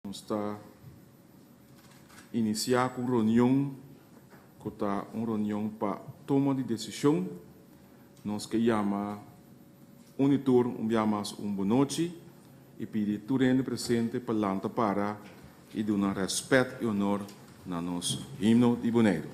Nos ta inisiá ku un reunion ku ta un reunion pa toma di desishon. Nos ke yama un i tur un bia mas un bonochi i pidi tur hende presente pa lanta para i duna rèspèt i honor na nos himno di Boneiru.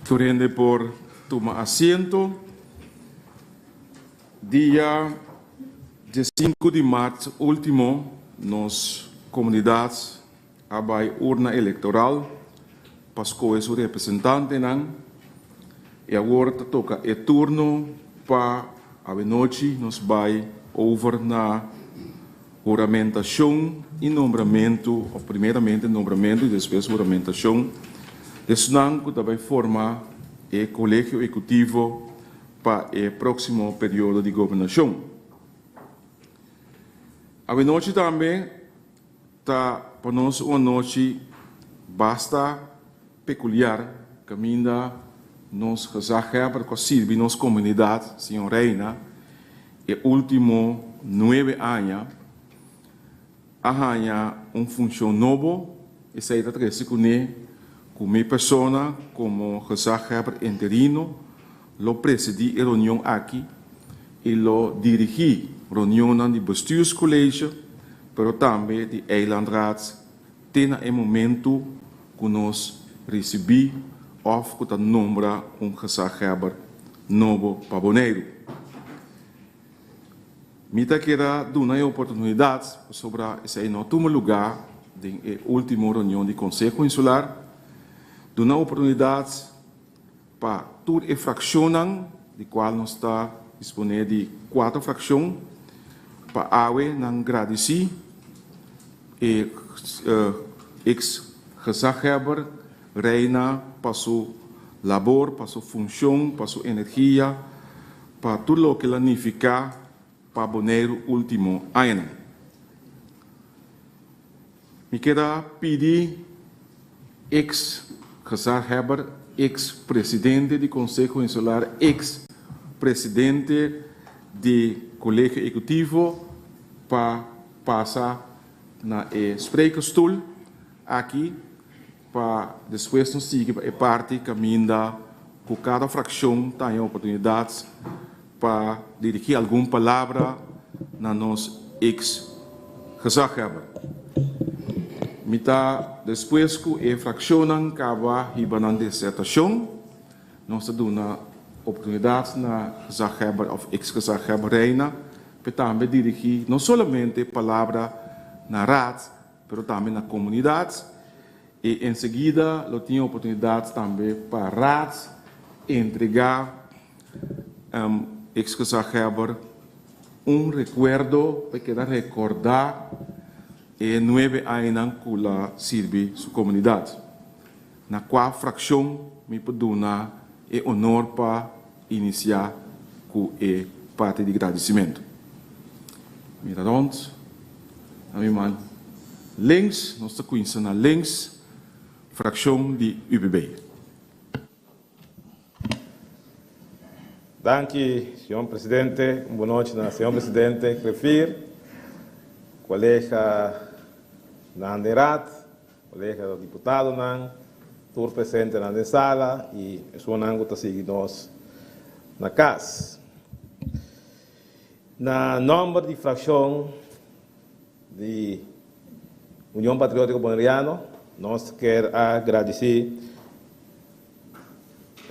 Tur hende por tuma asiento. Dia diesinku di mart ultimo nos komunidat a bai urna elektoral pa skohe su representantenan i awor ta toka e turno pa awenochi nos bai over na huramentashon i nombramentu òf primeramente nombramentu i despues huramentashon di esnan ku ta bai forma e Kolegio Ehekutivo pa e próksimo periodo di gobernashon. Awenochi tambe Ta pa nos un anochi basta pekuliar kaminda nos gezaghebber ku a sirbi nos komunidat, señor Reina, e último nuebe aña a haña un funshon nobo. Esei ta trese kuné ku mi persona komo gezaghebber interino lo presidí e reunion aki i lo dirigí reunionnan di Bestuurscollege pero tambe di Eilandraad te na e momentu ku nos risibí òf ku ta nombra un gezaghebber nobo pa Boneiru. Mi ta keda duna e oportunidat pasobra esei no a tuma lugá den e último reunion di Konseho Insular, duna oportunidat Pa tur e frakshonnan, di kual nos ta disponé di kuater frakshon, pa awe nan gradisí e eks gezaghebber Reina pa su labor, pa su funshon, pa su energia, pa tur loke el a nifiká pa Boneiru último añanan. Mi keda pidi eks gezaghebber, eks presidente di Konseho Insular, eks presidente di Kolegio Ehekutivo pa pasa na e sprekerstoel aki pa despues nos sigui pa e parti kaminda ku kada frakshon ta haña oportunidat pa dirigí algun palabra na nos eks gezaghebber. Mi ta despues ku e frakshonnan kaba hiba nan disertashon, nos ta duna oportunidat na gezaghebber òf eks gezaghebber Reina. pa e tambe dirigí no solamente palabra na Raad, pero tambe na komunidat. I enseguida lo tin oportunidat tambe pa Raad entregá ex-gezaghebber un rekuerdo pa e keda rekordá e nuebe añanan ku la sirbi su komunidat. Na kua frakshon mi por duna e honor pa inisiá ku e parti di gradisimentu? Mira rònt na mi man links, nos ta kuinsa na links, frakshon di UPB. Danki, señor presidente. Un bonochi na señor presidente Greffier, colega nan den raad, colega diputadonan, tur presentenan den sala y esunnan cu ta sigui nos na cas. Na nomber di fraccion di Union Patriótiko Boneriano, nos kier a gradisí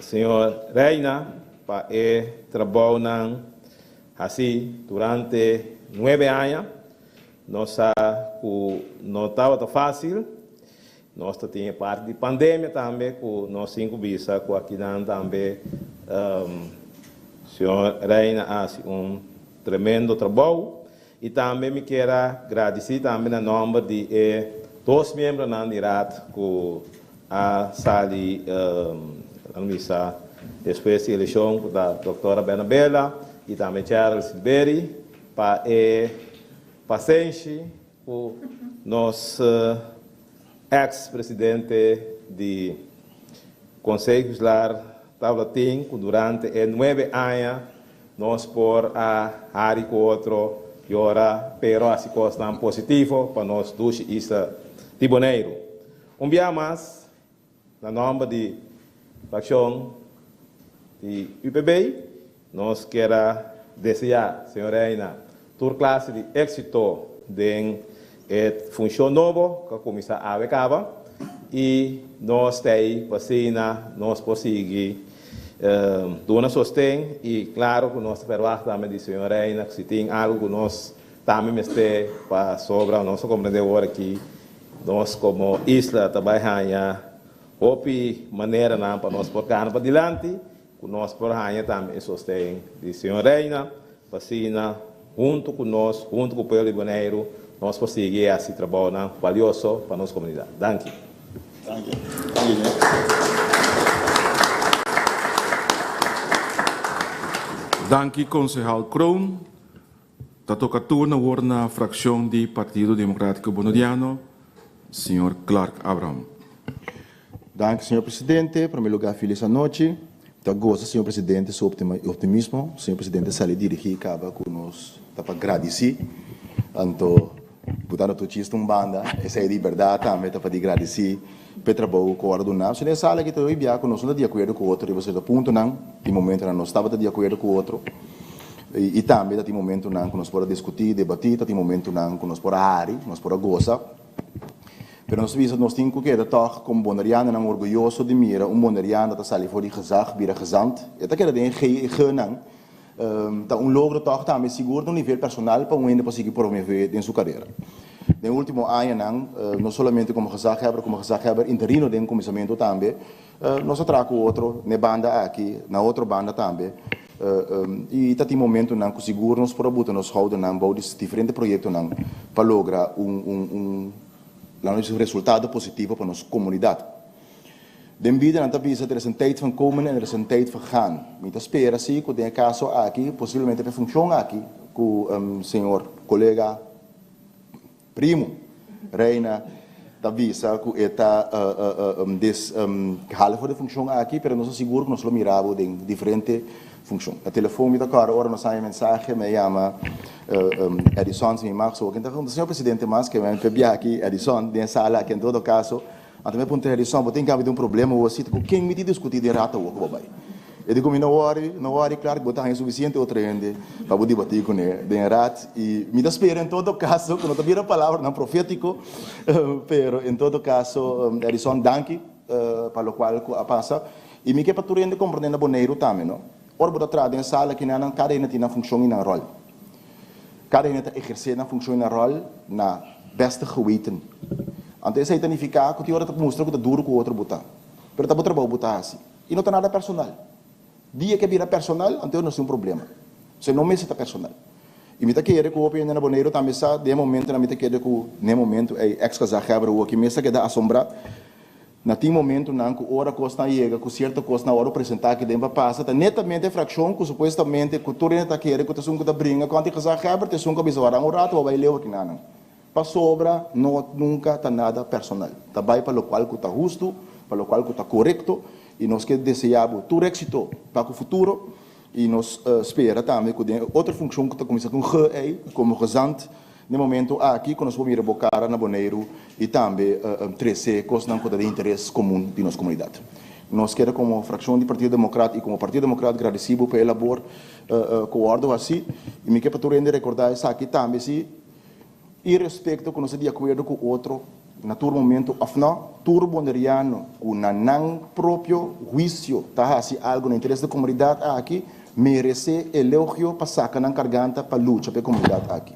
señor Reina pa e trabounan hasí durante nuebe aña. Nos sa ku no tabata fásil. Nos ta tin e parti di pandemia tambe ku nos tin ku bisa ku akinan tambe señor Reina a hasi un tremendo trabou. I tambe mi kier a gradisí tambe na nòmber di e dos miembronan di Raad ku a sali nan bisa despues di elekshon ku ta Doktora Bernabela i tambe Cheryl Silbery pa e pasenshi ku nos eks presidente di Konseho Insular tabata tin ku durante e nuebe aña Nos por a hari ku otro, yora, pero hasi kosnan positivo pa nos dushi isla di Boneiru. Un bia mas, na nòmber di frakshon di UPB, nos kier a deseá señor Reina tur klase di éksito den e funshon nobo ku a kuminsá awe kaba i nos ta ei pa asina nos por sigui duna sosten i klaro ku nos ta ferwagt tambe di señor Reina ku si tin algu ku nos tambe mester pa sobra nos a komprende awor aki nos komo isla ta bai haña hopi maneranan pa nos por gana padilanti Ku nos por haña tambe e sosten di señor Reina, pa asina huntu ku nos, huntu ku pueblo di Boneiru, nos por sigui hasi trabounan balioso pa nos komunidat. Danki. Danki Konsehal Kroon. Ta toka turno awor na frakshon di Partido Demokratiko Boneriano, señor Clark Abraham. Danki señor presidente, prome lugar felis anochi. Mi ta goza señor presidente su optimismo. Señor presidente sali dirigi caba cu nos ta pa gradici. Anto butando tur chiste un banda, esey di berdad tambe ta pa di gradici p'e trabou cu ora duna. So den e sala aki ta hopi bia cu nos no ta di acuerdo cu otro riba cierto puntonan. Tin momentonan nos tabata di acuerdo cu otro y tambe ta tin momentonan cu nos por a discuti, debati, ta tin momentonan cu nos por a hari, nos por a goza. Pero nos ta bisa nos tin cu keda tog como Bonerianonan orguyoso di mira un Boneriano ta sali for di gezag bira gezant. E ta keda den e G e G-nan. Ta un logro tog tambe sigur na un nivel personal pa un hende por sigui promove den su carera. Den ultimo añanan, no solamente como gezaghebber, como gezaghebber interino den cuminsamentu tambe, nos a traha cu otro n'e banda aki, na otro banda tambe. Y ta tin momentonan cu sigur nos por a buta nos schoudernan bou di diferente proyectonan pa logra un un un laat nos bisa resultado positivo pa nos comunidad. Den bida nan ta bisa er is een tijd van komen en er is een tijd van gaan. Mi ta spera si cu den e caso aki posiblemente p'e funcion aki cu señor colega Primo, Reina ta bisa cu e ta des hala for di funcion aki, pero nos ta sigur cu nos lo mira bo den diferente funcion. Na telefon mi ta corda ora nos haña mensahe, mi a yama Edison si mi mag so, ken ta pregunta, Señor Presidente mas ke mi p'e biaha aki Edison den e sala aki en todo caso, Anto mi a puntra Harrison, bo tin kabi di un problema awor si? Ku ken mi tin diskutí den rato awor ku bo bai? E di ku mi, No wòri, no wòri, klar ku bo ta haña sufisiente otro hende pa bo dibatí kuné den rat. I mi ta spera en todo kaso ku no ta bira palabranan profétiko, pero en todo kaso, Harrison, danki pa lokual ku a pasa. I mi ke pa tur hende komprendé na Boneiru tambe, no? Ora bo ta traha den sala kinanan, kada hende tin nan funshon i nan ròl. Kada hende ta ehersé nan funshon i nan ròl na bèste geweten. Anto esei ta nifiká ku tin ora ta mustra ku ta duru ku otro bo ta. Pero ta bo trabou bo ta hasi. I no ta nada personal. Dia ku e bira personal, anto nos tin un problema. Esei no mester ta personal. I mi ta kere ku hopi hende na Boneiru tambe sa den e momentonan mi ta kere ku na e momento ei ex gezaghebber Woki mes ta keda asombrá. Na tin momentonan ku ora kosnan yega ku sierto kosnan wòrdu presentá aki den pa pasa ta netamente e frakshon ku supuestamente ku tur hende ta kere ku ta esun ku ta bringa kontra e gezaghebber ta esun ku a bisa wòrdu un rato bo bai leu aki nanan. Pasobra no nunka ta nada personal. Ta bai pa lokual ku ta hustu, pa lokual ku ta korekto i nos ke deseá bo tur éksito pa ku futuro i nos spera tambe ku den e otro funkshon ku ta kuminsá ku un ge ei komo gezant den momento aki ku nos por mira bo kara na Boneiru i tambe trese kosnan ku ta den interes komun di nos komunidat. Nos keda komo frakshon di Partido Demokrat i komo Partido Demokrat gradisí bo pa e labor ku wòrdu hasí i mi ke pa tur hende rekordá esaki tambe si Irespekto ku nos ta di akuerdo ku otro na tur momento òf nò, tur boneriano ku na nan propio huisio ta hasi algu na interes di komunidat aki meresé elogio pa saka nan karganta pa lucha pa e komunidat aki.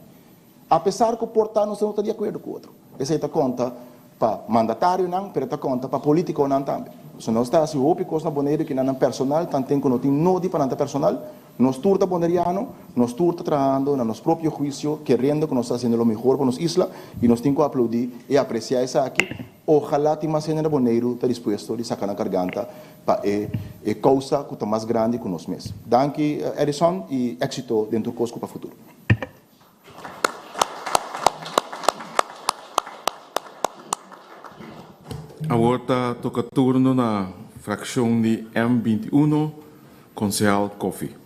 Apesar ku por ta nos no ta di akuerdo ku otro. Esei ta konta pa mandatarionan, pero e ta konta pa politikonan tambe. So nos ta hasi hopi kos na Boneiru ki nan personal, tanten ku no tin nodi pa nan ta personal. Nos tur ta boneriano, nos tur ta trahando na nos propio huisio, keriendo ku nos ta hasiendo lo mehor pa nos isla i nos tin ku aplaudí i apresiá esaki. Ojalá tin mas hende na Boneiru ta dispuesto di saka nan karganta pa e e kousa ku ta mas grandi ku nos mes. Danki Edison i éksito den tur kos ku pa futuro. Awor ta toka turno na frakshon di M 21, Konsehal Coffie.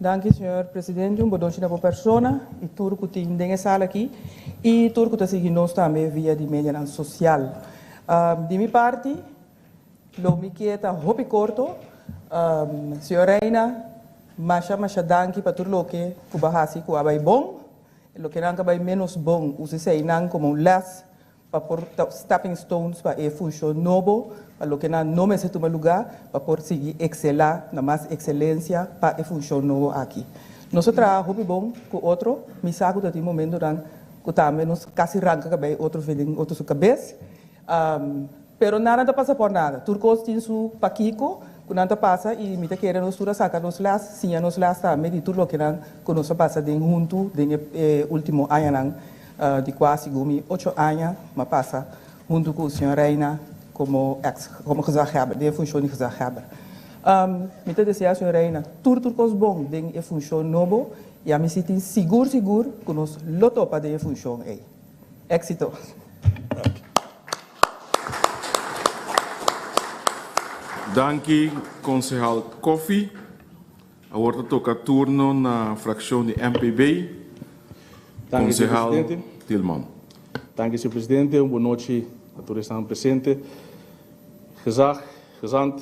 Danki señor presidente, un bodochi na bo persona y tur cu tin den e sala aki y tur cu ta sigui nos tambe via di medianan social. Di mi parti Lo mi ke ta hopi korto. Señor Reina, masha masha danki pa tur loke ku bo a hasi ku a bai bon. E lokenan ku a bai ménos bon, usa eseinan komo un lès pa por ta stepping stones pa e funshon nobo, pa lokenan no mester tuma lugá pa por sigui ekselá na mas ekselensia pa e funshon nobo aki. Nos a traha hopi bon ku otro. Mi sa ku ta tin momentonan ku tambe nos kasi ranka kabei otro den otro su kabes. Pero nada ta pasa por nada. Tur kos tin su pakiko ku nan ta pasa i mi ta kere nos tur a saka nos les, siña nos les tambe di tur lokenan ku nos a pasa den huntu den e ultimo añanan di kua segun mi ocho aña m'a pasa huntu ku señor Reina komo ex komo gezaghebber den e funshon di gezaghebber. Mi ta desea señor Reina tur tur kos bon den e funshon nobo i ami si tin sigur sigur ku nos lo topa den e funshon ei. Éxito! Danki Konsehal Coffie. Awor ta toka turno na frakshon di MPB, Danki, señor Konsehal Presidente. Tilman. Danki, señor Presidente. Un bon nochi na tur esnan presente. Gezag, gezant,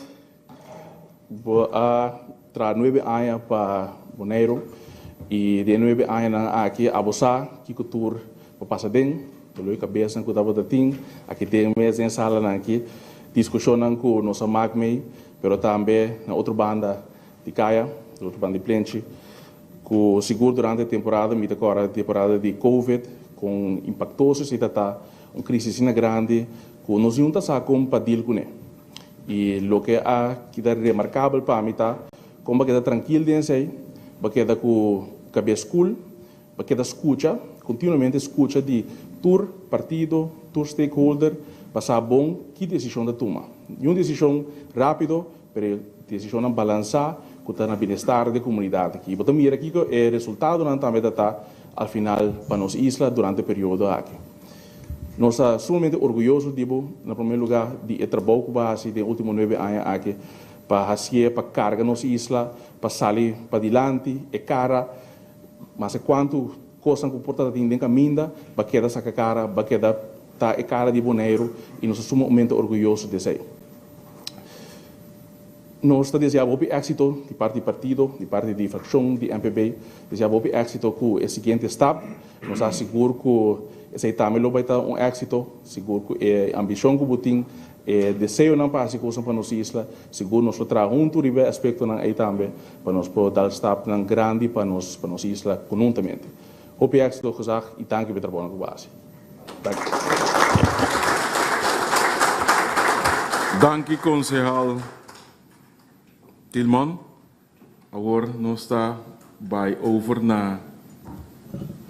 Bo a traha nuebe aña pa Boneiru i den e nuebe añanan aki abo sa kiko tur bo pasa den, dolor di kabesnan ku tabata tin aki den mes den e salanan aki, diskushonnan ku nos a mak mei, pero tambe na otro banda di kaya, na otro banda di plenchi, ku sigur durante e temporada, mi ta kòrda e temporada di covid, kon impaktoso esei ta ta, un krisis asina grandi ku nos niun ta sa kon pa deal kuné. I loke a keda remarkabel pa mi ta kon bo a keda trankil den esei, bo a keda ku kabes kul, bo a keda skucha, kontinuamente skucha di tur partido, tur stakeholder pa sa bon ki desishon ta tuma. Niun desishon rápido, pero desishonnan balansá ku ta na bienestar di e komunidat aki. Bo ta mira kiko e resultadonan tambe ta ta al final pa nos isla durante e periodo aki. Nos ta sumamente orguyoso di bo, na promé lugá, di e trabou ku bo a hasi den e último nuebe aña aki pa hasié, pa karga nos isla, pa sali padilanti e kara, maske kuantu kosnan ku por ta tin den kaminda, bo a keda saka kara, bo a keda ta e kara di Boneiru i nos ta sumamente orguyoso di esei. Nos ta desea hopi éxito di parti di partido, di parti di fraccion di MPB. Desea hopi éxito cu e siguiente stap. Nos ta sigur cu esey tambe lo bay ta un éxito. Sigur cu e ambicion cu bo tin. E deseonan pa hasi kosnan pa nos isla, sigur nos lo traha huntu riba e aspektonan ei tambe pa nos por dal stapnan grandi pa nos pa nos isla konuntamente. Hopi éksito Gezag i danki pa e trabounan ku bo a hasi. Danki. Danki konsehal Tilman. Awor nos ta bai over na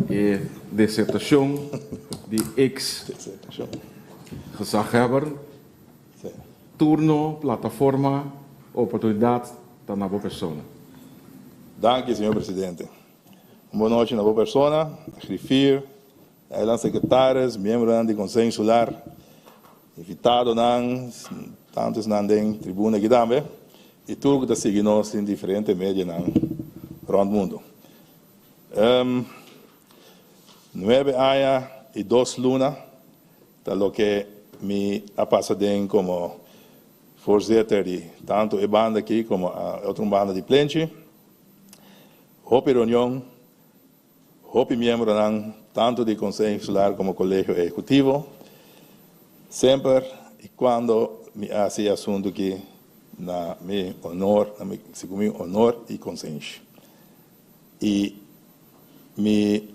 e desertashon di ex gezaghebber. Turno, plataforma, oportunidat ta na bo persona. Danki, señor presidente. Un bon nochi na bo persona, griffier, eilandsecretaris, miembronan di Conseho Insular, Invitadonan, tantu esnan den tribuna aki tambe, i tur ku ta sigui nos den diferente medianan rònt mundu. Nuebe aña i dos luna ta loke mi a pasa den komo voorzitter di tantu e banda aki komo e otro banda di Plenchi. Hopi reunion. Hopi miembronan tantu di Konseho Insular komo Kolegio Ehekutivo, semper i kuando mi a hasi e asuntu aki na mi honor, na mi segun mi honor i konsenshi. I mi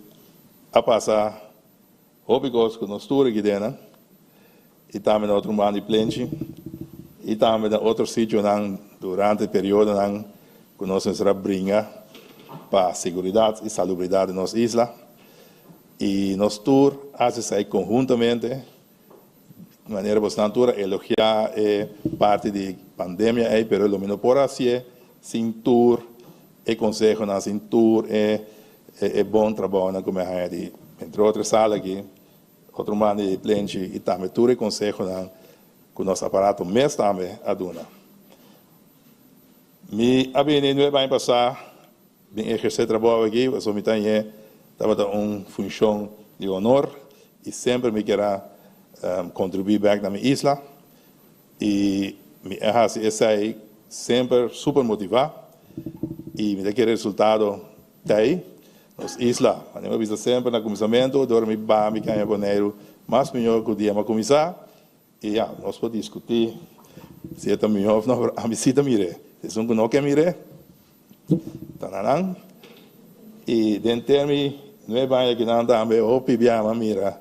a pasa Hopi kos ku nos tur aki den i tambe na otro banda di plenchi i tambe na otro sitionan durante periodonan ku nos mester a bringa pa seguridat i salubridat di nos isla i nos tur hasi esei konhuntamente manera bosnan tur a elogiá e parti di pandemia ei pero lo mi no por hasié sin tur e konsehonan sin tur e E bon trabounan ku mi a haña di entre otro e sala aki, otro man di plenchi i tambe tur e konsehonan ku nos aparato mes tambe a duna. Mi a bini nuebe aña pasá bin ehersé trabou aki pasobra mi ta hañ'é tabata un funshon di honor i semper mi kier a kontribuí bèk na mi isla. I mi a hasi esei semper super motivá i mi ta kere resultado ta ei. Nos isla, manera mi a bisa semper na kuminsamentu, dor mi ba mi kaña Boneiru mas mihó ku dia mi a kuminsá. I ya, nos por diskutí si e ta mihó òf no, pero ami sí ta mir'é. Esun ku no ke mir'é, ta na nan. I den termi nuebe aña kinan tambe hopi biaha mi a mira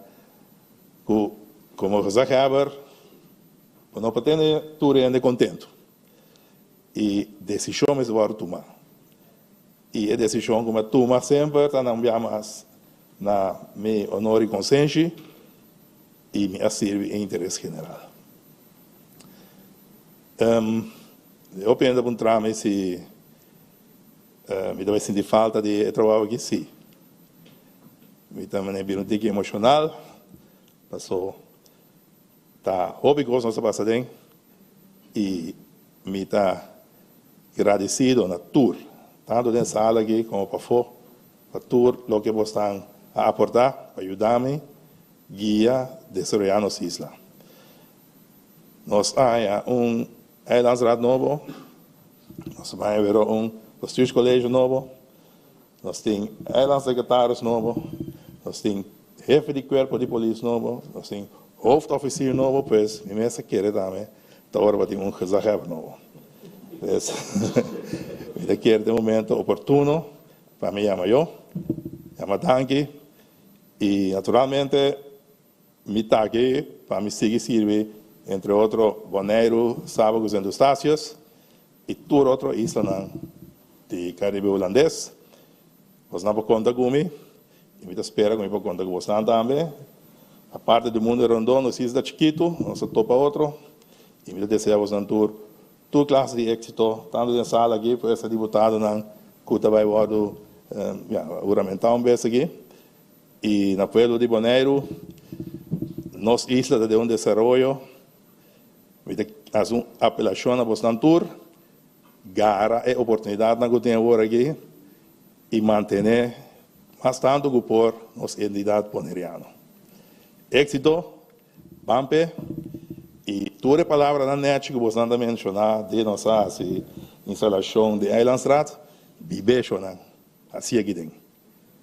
ku komo gezaghèber Bo no por tene tur hende kontentu. I desishon mester wòrdu tumá. I e desishon ku mi a tuma semper ta na un bia mas na mi honor i konsenshi i mi a sirbi e interes general. Hopi hende a puntra mi si mi ta bai sinti falta di e trabou aki. Si. Mi ta manera bira un tiki emoshonal paso. Ta hopi kos nos a pasa den i mi ta gradesido na tur, tantu den sala aki komo pafó, pa tur loke bosnan a aportá pa yuda mi guia desaroyá nos isla. Nos a haña un Eilandsraad nobo, nos a haña wero un Bestuurscollege nobo, nos tin Eilandssecretaris nobo, nos tin Hefe di cuerpo di polis nobo, nos tin hoofdofficier nobo, pues mi mes a kere tambe ta ora pa tin un gezaghebber nobo. Pues mi ta kere ta e momento oportuno pa mi yama yo, yama danki y naturalmente mi ta aki pa mi sigui sirbi entre otro Boneiru, Saba cu Sint Eustatius y tur otro islanan di Caribe Hulandes. Bosnan por konta ku mi i mi ta spera ku mi por konta ku bosnan tambe. Aparte di mundu rondó, nos isla chikitu, nos ta topa otro i mi ta deseá bosnan tur tur klase di éksito, tantu den sala aki ku esta diputadonan ku ta bai wòrdu ya huramentá un bes aki i na pueblo di Boneiru. Nos isla ta den un desaroyo. Mi ta hasi un apelashon na bosnan tur. Gara e oportunidatnan ku tin awor aki i mantené mas tantu ku por nos identidat boneriano. Éksito, ban p'e i tur e palabranan nèchi ku bosnan ta menshoná den nos a hasi instalashon di Eilandstraat, bib'é shonnan, hasi aki den.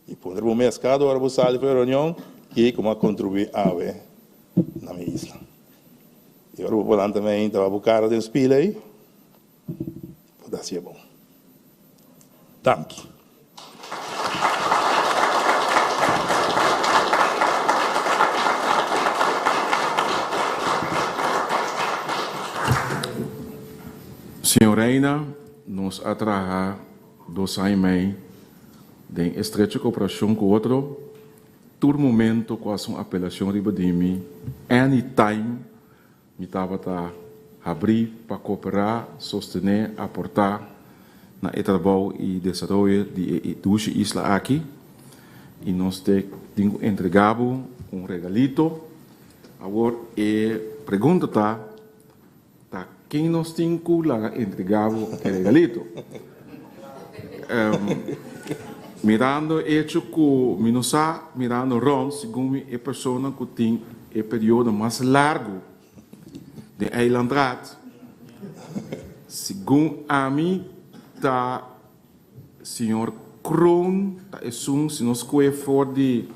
I puntra bo mes kada ora bo sali for e reunion, Kiko mi a kontribuí awe na mi isla? I ora bo por lanta mainta wak bo kara den spil ei, bo ta hasié bon. Danki. Señor Reina, nos a traha dos aña y mei den estrecho cooperacion cu otro. Tur momento cu haci un apelacion riba di mi, anytime mi tabata habri pa coopera, sostene, aporta na e trabou y desaroyo di e dushi isla aki. Y nos te tin cu entrega bo un regalito. Awor e pregunta ta, Ta ken nos tin ku laga entregá bo e regalito? Mirando e echo ku mi no sa, mirando rònt, segun mi e persona ku tin e periodo mas largu den Eilandraad, segun ami ta Señor Kroon ta esun si nos koe for di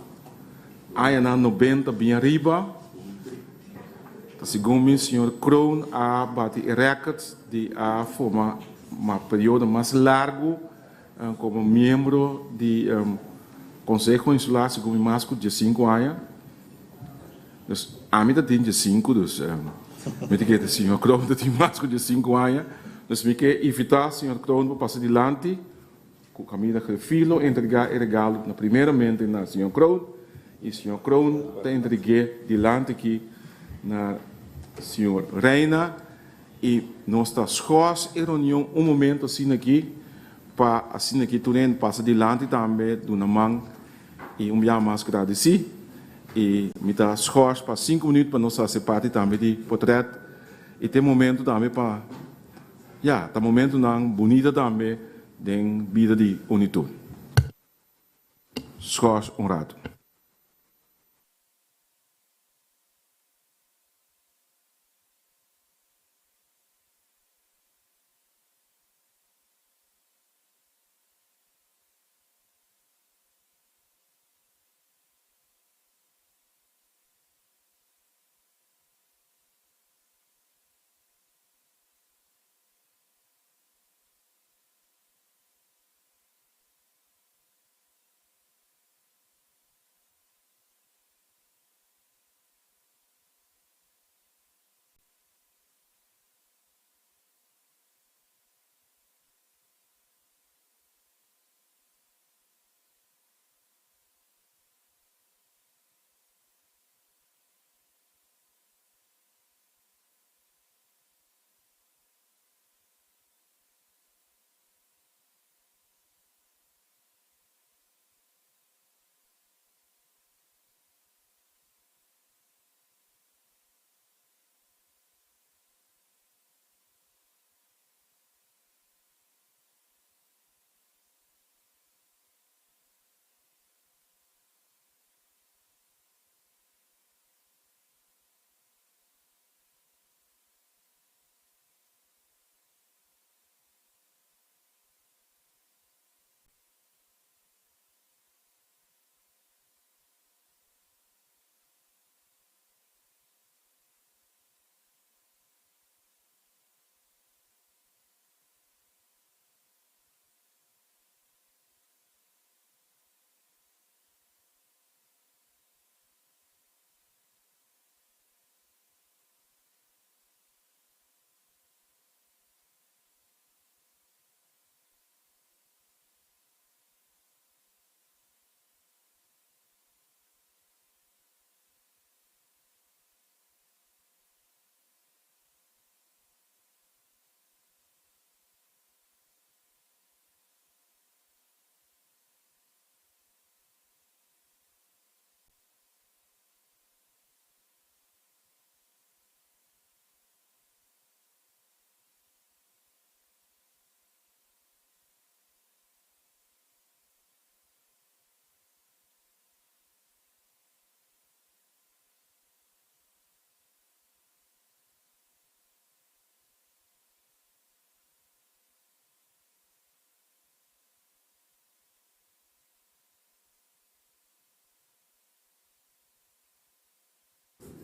añanan nobenta bin ariba, ta segun mi señor Kroon a bati e record di a forma ma periodo mas largu como miembro di Conseho Insular segun mi mas cu diesinku aña. Dus ami ta tin diesinku dus mi ta kere señor Kroon ta tin mas cu diesinku aña. Dus mi ke invita señor Kroon pa pasa dilanti cu Camila Grefil lo entrega e regalo na primeramente na señor Kroon y señor Kroon ta entregu'e dilanti aki na señor Reina y nos ta schors e reunion un momento asina aki pa asina aki tur hende pasa dilanti tambe duna man y un bia mas gradeci y mi ta schors pa cinco minuut pa nos haci parti tambe di potret y ta e momento tambe pa ya ta momentonan bunita tambe den bida di Unitur. Schors un rato.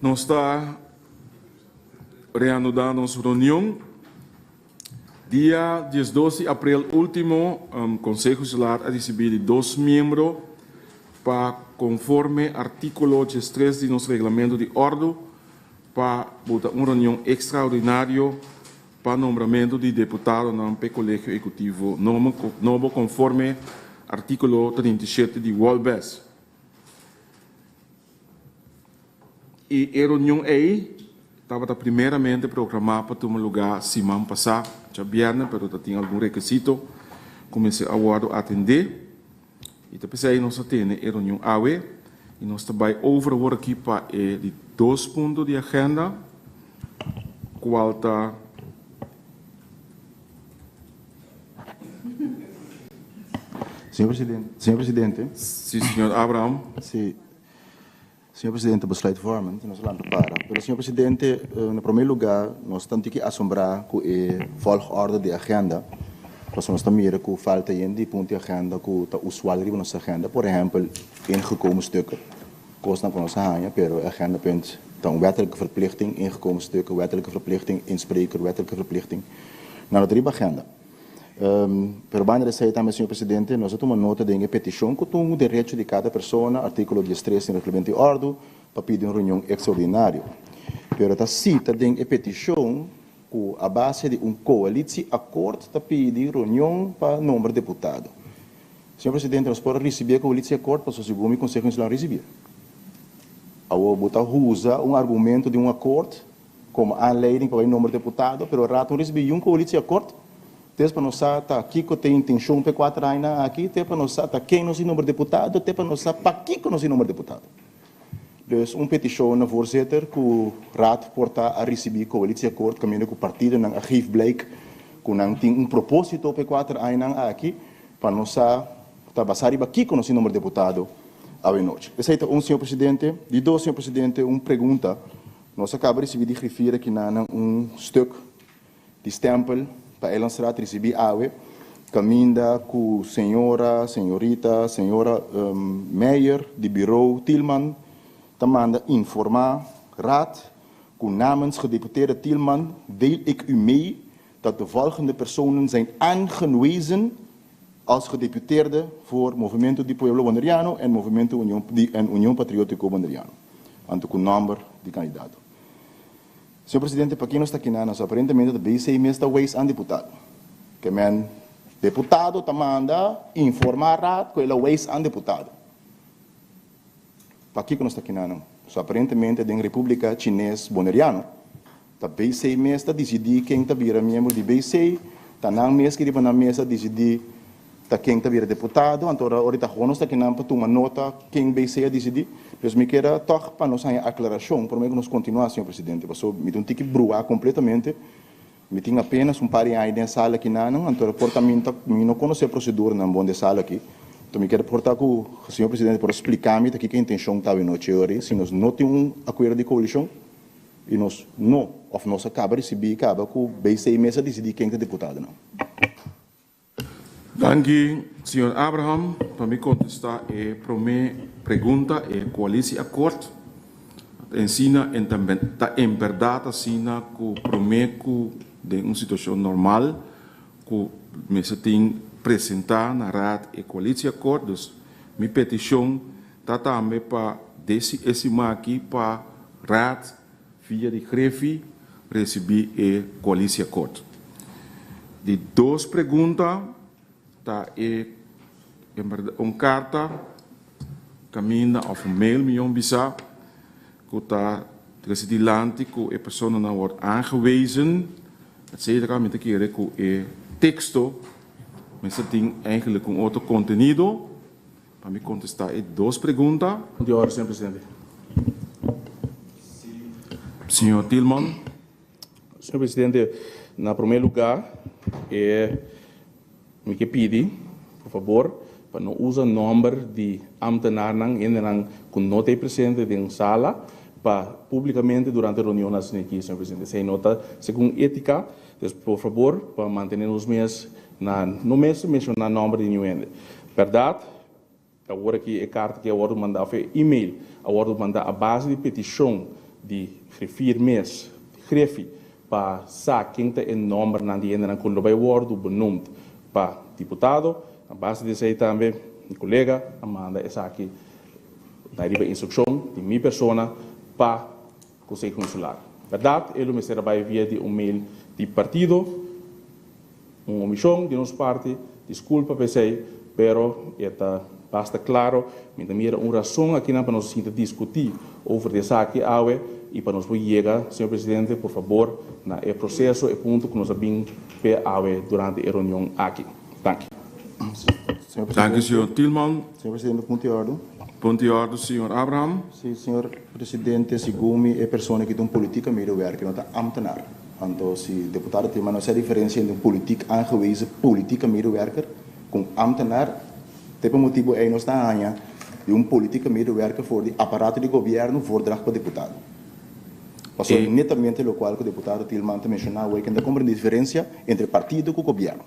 Nos ta reanudá nos reunion. Dia 12 di aprel último, Konseho Insular a risibí di dos miembro pa konforme artíkulo 13 di nos reglamento di òrdu pa buta un reunion ekstraordinario pa nombramentu di deputadonan p'e Kolegio Ehekutivo nobo konforme artíkulo 37 di Wolbes. I e reunion ei tabata primeramente programá pa tuma lugá siman pasá, djabièrnè, pero ta tin algun rekisito ku mester a wòrdu atendé. I ta p'esei nos a tene e reunion awe i nos ta bai over awor aki pa e di dos punto di agenda, kual ta. Señor Presidente, Señor Presidente. Sí, señor Abraham. Sí. Señor Presidente, besluitvormend, nos a lanta para. Pero, señor Presidente, na prome lugar, nos ta un tiki asombrá ku e volgorde di agenda, pasobra nos ta mira ku falta yen di punto di agenda ku ta usual riba nos agenda, por ehempel, ingekomen stukken, kosnan ku nos a haña, pero e agendapunt ta un wettelijke verplichting, ingekomen stukken, wettelijke verplichting, inspreker, wettelijke verplichting, nan no ta riba agenda. Pero banda di esei tambe, señor presidente, nos a tuma nota den e petishon ku ta un derecho di kada persona, artíkulo 13 den Reglamento di Òrdu, pa pidi un reunion ekstraordinario. Pero ta sita den e petishon ku a base di un koalitieakkoord ta pidi reunion pa nombra deputado. Señor presidente, nos por a risibí e koalitieakkoord pasobra segun mi Konseho Insular a risibí. Awor bo ta usa un argumento di un akkoord Komo aanleiding pa bai nomber deputado, pero rato no risibi yun coalitieakkoord, tes pa nos sa ta kiko ta e intencion pa e kuater añanan aki, te pa nos sa ta ken nos di nomber deputado, te pa nos sa pakiko nos di nomber deputado. Dus un peticion na voorzitter ku raad por ta a risibi coalitieakkoord kaminda ku partidonan a geef blijk ku nan tin un proposito pa e kuater añanan aki pa nos sa ta basa riba kiko nos di nomber deputado awenochi. Esei ta un, señor presidente. Di dos, señor presidente, un pregunta. Nos a kaba risibí di griffier akinanan un stuk di stèmpel pa Eilandstraat risibí awe, kaminda ku señora, señorita, señora Meijer di Bureau Tielman ta manda informá Raad ku namens gedeputeerde Tielman deel ik u mee dat de volgende personen zijn aangewezen als gedeputeerde voor Movimento di Pueblo Boneriano en Movimento Union di en Union Patriótiko Boneriano, anto ku nòmber di kandidato. Señor Presidente, pakí nos ta kiná nos aparentemente ta BC mes ta weis an diputado. Ke men deputado ta manda informá Raad ku el a weis an deputado. Pakiko nos ta kiná nan? So aparentemente den Repúblika Chines Boneriano Ta BC mes ta disidí ken ta bira miembro di BC, ta nan mes ki riba nan mes a disidí ta ken ta bira deputado, anto ora ora ta honos ta kinan pa tuma nota ken BC a disidí. Dus mi keda tòg pa nos haña aklarashon promé ku nos kontinuá, señor presidente, paso mi ta un tiki bruá kompletamente, mi tin apenas un par di aña den sala akinanan, anto ora por ta mi ta mi no konosé proseduranan bon den sala aki, anto mi keda por ta ku señor presidente por a splika mi ta kiko e intenshon ta awenochi ora si nos no tin un akuerdo di koalishon. I nos no, of nos a caba ricibi caba cu BC mes a dicidi ken ta deputadonan. Danki, señor Abraham. Pa mi contesta e prome pregunta, e coalitieakkoord ta ensina en ta en berdad asina cu prome cu den un situacion normal cu mester tin presenta na Raad e coalitieakkoord, dus mi peticion Ta tambe pa desi e siman aki pa Raad via di Grefi recibi e coalitieakkoord. Di dos pregunta ta e un carta caminda of un mail miyon bisa cu ta trece dilanti cu e personanan wordt aangewezen etc. Mi ta kere cu e texto mester tin eigenlijk un otro contenido. Pa mi kontestá e dos pregunta. Di orde, señor presidente. Señor Thielman. Señor presidente, na promé lugá e mi ke pidi, por fabor, pa no usa nòmber di ámtenarnan, hendenan ku no ta ei presente den sala, pa públikamente durante reunionnan asina aki, señor presidente. Esei no ta segun étika. Dus, por fabor, pa mantené nos mes na no mester menshoná nòmber di niun hende. Bèrdat, awor aki e karta ki a wòrdu mandá òf e email a wòrdu mandá a base di petishon di griffier mes. Griffie pa sa ken ta e nòmbernan di hendenan ku lo bai wòrdu benoemd pa diputado. A base di esei tambe mi kolega a manda esaki na riba instrukshon di mi persona pa Konseho Insular. Bèrdat e lo mester a bai via di un mail di partido, un omishon di nos parti, diskulpa pa esei, pero e ta basta klaro. Mi ta mira un rason akinan pa nos sinta diskutí over di esaki awe i pa nos por yega, señor presidente, por fabor, na e proseso, e punto ku nos a bin p'e awe durante e reunion aki. Danki. Señor Danki, presidente. señor Thielman. Señor presidente, punto di orde. Punto di orde, señor Abraham. Sí, señor presidente, segun mi e persona ki ta un politieke medewerker no ta ambtenaar. Anto si deputado Thielman no sa e diferencia entre un politiek aangewezen politieke medewerker ku un ambtenaar, te pa motibu ei nos ta haña di un politieke medewerker for di aparato di gobierno voordracht pa deputado. Pasobra E. netamente lokual ku deputado Thielman ta menshoná awor ke no ta komprende diferencia entre partido ku gobierno.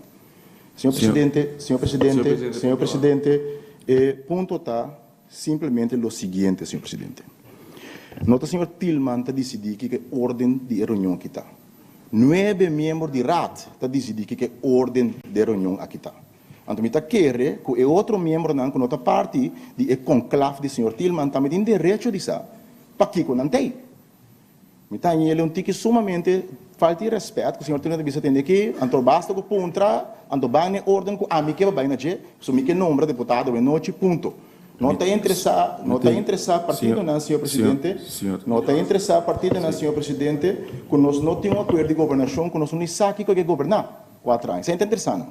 Señor presidente, señor presidente, señor presidente, e punto ta simplemente lo siguiente, señor presidente. No ta señor Thielman ta disidí kiko e orden di e reunion aki ta. Nuebe miembro di Raad ta disidí kiko e orden di e reunion aki ta. Anto mi ta kere ku e otro miembronan ku no ta parti di e conclave di señor Thielman tambe tin derecho di sa pakiko nan t'ei. Mi ta haña el un tiki sumamente falta di rèspèt ku señor Tilman ta bisa tende aki, anto basta ku puntra, anto bai na e órden ku ami ke pa bai na dje, pasobra mi ke nombra deputado awe nochi, punto. No ta interesá, no ta interesá partidonan, señor presidente, no ta interesá partidonan, señor presidente, ku nos no tin un akuerdo di gobernashon, ku nos no ni sa kiko ke goberná kuater aña. Esei ta interesá nan.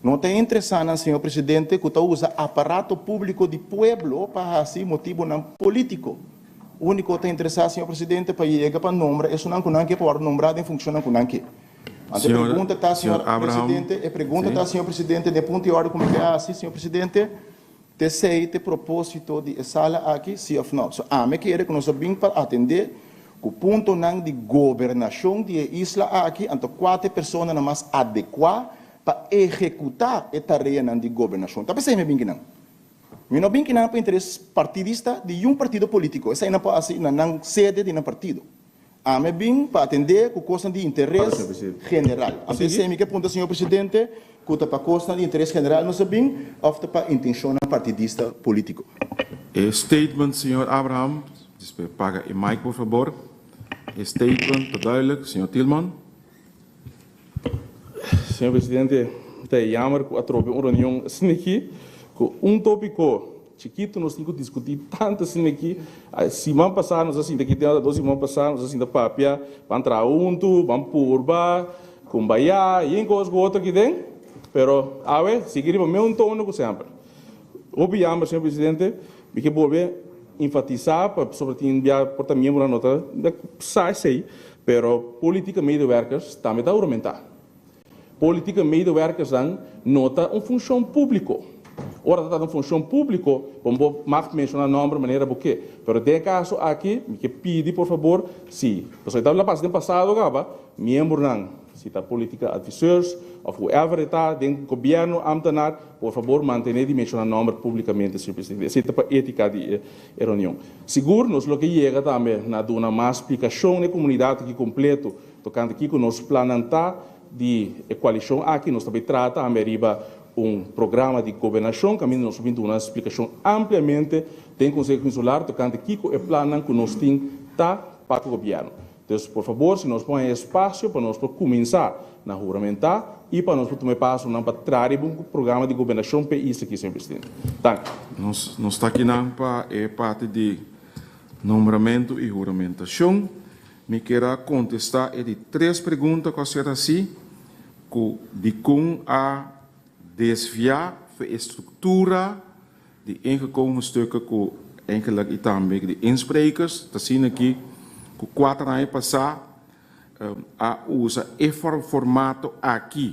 No ta interesá nan, señor presidente, ku ta usa aparato públiko di pueblo pa hasi motibunan polítiko. Úniko ta interesá, señor presidente, pa yega pa nombra esunnan ku nan ke pa wòrdu nombrá den funshonnan ku nan ke. Anto e pregunta ta, señor presidente, e pregunta ta, señor presidente, den punto di òrdu ku mi ke hasi, señor presidente, t'esei t'e propósito di e sala aki, sí òf nò? So ami kere ku nos a bin pa atendé ku puntonan di gobernashon di e isla aki, anto kua t'e personanan mas adekuá pa ehekutá e tareanan di gobernashon. Ta p'esei mi a bin kinan. Mi no bin kinan pa interes partidista di yun partido politico, esei nan por haci na nan sede di nan partido. Ami a bin pa atende cu cosnan di interes general. Anto esei mi ke punta señor presidente cu ta pa cosnan di interes general nos a bin of ta pa intencionnan partidista politico. E statement señor Abraham, despues paga e mic por fabor. E statement ta duidelijk, señor Thielman. Señor Presidente, ta e jammer cu atrobe un reunion asina aki, cu un topico chikito nos tin cu discuti tanto asina aki. Siman pasa nos a sinta aki, tin dos siman pasa nos a sinta papia, ban traha hunto, ban purba, kumbaya, yen cos cu otro aki den, pero awe sigui riba meun tono cu semper. Hopi jammer, señor Presidente, mi ke bolbe enfatisa pasobra tin bia por ta miembronan no ta sa esey, Pero politieke medewerkers tambe ta huramentá. Politieke medewerkersnan no ta un funshon públiko. Ora ta trata un funshon públiko, bo bo mag menshoná nòmber manera bo ke. Pero den e kaso aki, mi ke pidi por fabor, si, pasobra e tabata pasa den pasado kaba, miembronan, si ta politieke adviseurs òf whoever e ta den gobièrnu, ámtenar, por fabor mantené di menshoná nòmber públikamente, señor presidente. Esei ta pa étika di e. E reunion. Sigur nos lo ke yega tambe na duna mas splikashon na e komunidat aki kompleto tokante kiko nos plannan ta di e koalishon aki. Nos ta bai traha tambe riba un programa di gobernashon kaminda nos lo bin duna splikashon ampliamente den Konseho Insular tokante kiko e plannan ku nos tin ta pa ku gobièrnu. Dus por fabor si nos por haña espasio pa nos por kuminsá na huramentá i pa nos por tuma e pasonan pa traha riba un programa di gobernashon p'e isla aki, señor presidente. Danki. Nos nos ta akinan pa e parti di nombramentu i huramentashon. Mi kier a kontestá e di tres pregunta ku a ser hasí, ku dikon a desviá for e struktura Di ingekomen stukken ku eigenlijk i tambe di insprekers ta asina ki ku kuater aña pasá a usa e formato aki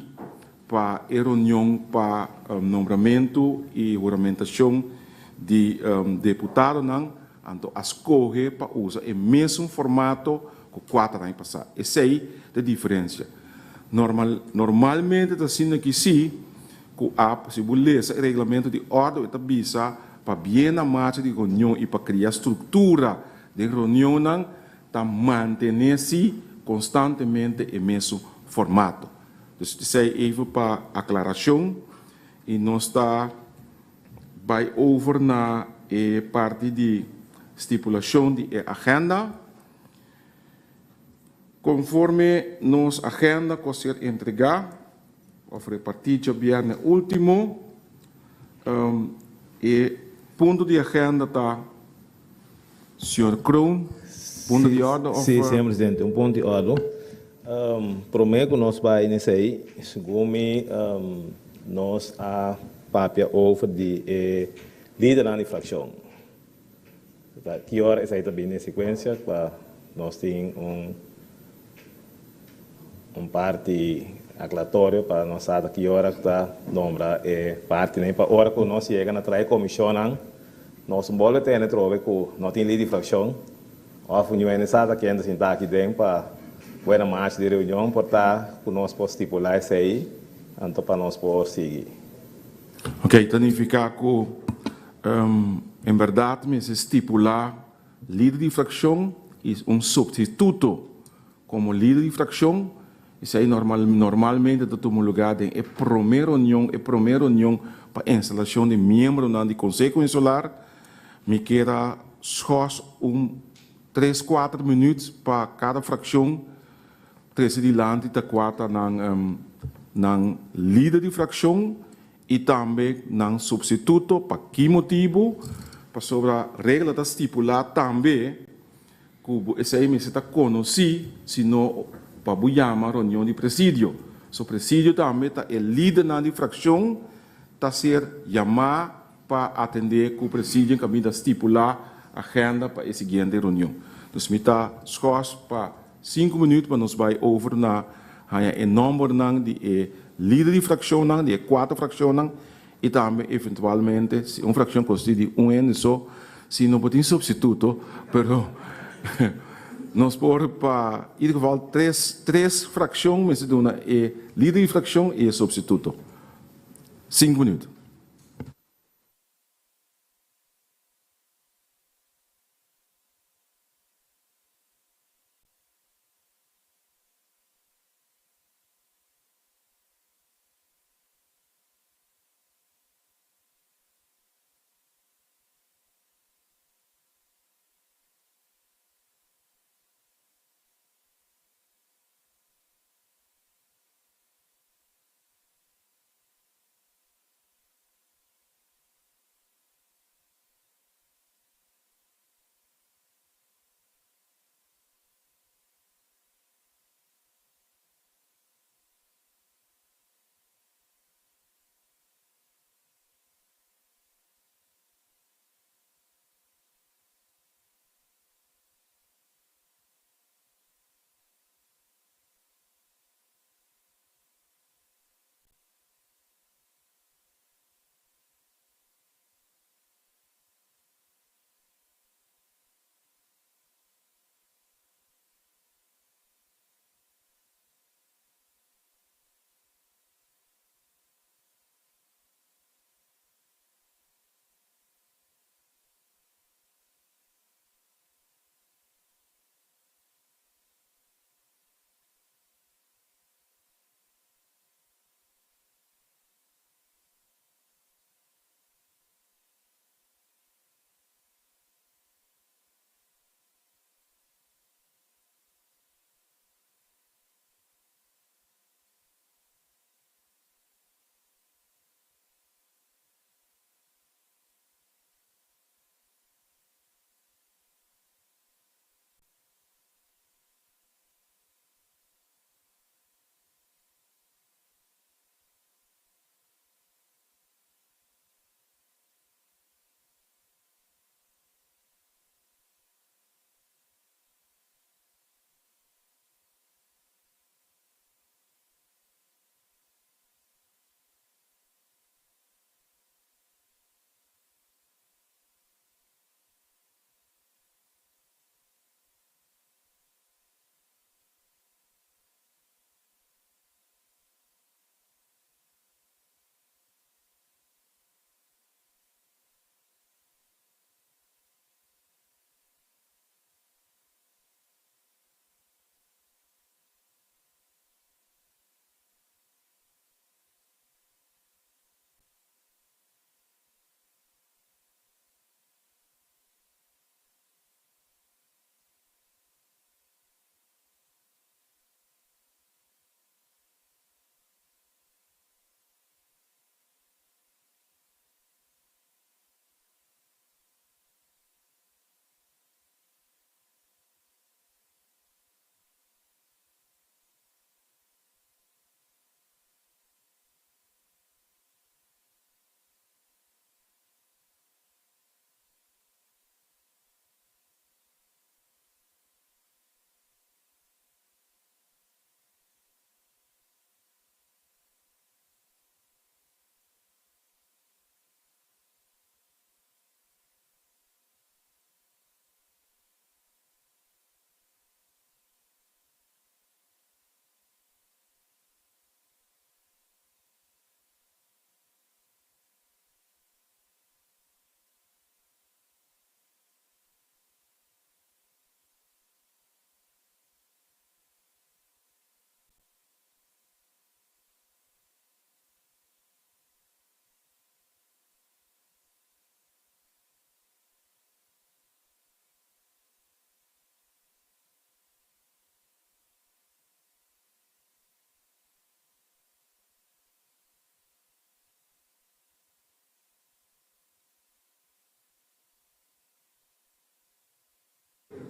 pa e reunion pa nombramentu i huramentashon di deputadonan, anto a skohe pa usa e mesun formato ku kuater aña pasá. Esei ta e diferensia. Normalmente ta asina ki si. Ku ap, si bo lesa e reglamento di òrdu e ta bisa pa bien na marcha di reunion i pa kria struktura den reunionnan ta mantené si. konstantemente e mesun formato. Dus esei even pa aklarashon i nos ta bai over na e parti di stipulashon di e agenda. Konforme nos agenda ku a ser entregá òf repartí djabièrnè último, e punto di agenda ta, señor Kroon, punto di òrdu òf? Sí, señor presidente, un punto di òrdu. Promé ku nos bai n'esei, segun mi nos a papia over di e lidernan di frakshon. Ta ki ora esei ta bini den sekuensia pa nos tin un un parti aklaratorio pa nos sa ta ki ora ku ta nombra e partinan i pa ora ku nos yega na traha e komishonnan nos un bolbe tene trobe ku no tin lider di frakshon òf un yuende sa ta ken ta sinta aki den pa buena marcha di reunion por ta ku nos por stipulá esei anto pa nos por sigui. Ok, ta nifiká ku En bèrdat mester stipulá lider di frakshon i un supstituto komo lider di frakshon. Esei normalmente ta tuma lugá den e promé reunion, e promé reunion pa instalashon di miembronan di Konseho Insular. Mi kier a skòs un tres kuater minüt pa kada frakshon trese dilanti ta kua ta nan nan lider di frakshon i tambe nan supstituto. Pa ki motibu? Pasobra regla ta stipulá tambe ku bo esei mester ta konosí, si no pa bo yama reunion di presidio. So presidio tambe ta e lidernan di frakshon ta ser yamá pa atendé ku presidio en kaminda stipulá agenda pa e siguiente reunion. Dus mi ta skòs pa Sinku minuut pa nos bai over na haña e nòmbernan di e lider di frakshonnan, di e kuater frakshonnan, i tambe eventualmente si un frakshon konsistí di un hende so, si no por tin supstituto, pero nos por pa ieder geval tres tres frakshon mester duna e lider di frakshon i e supstituto. Sinku minuut.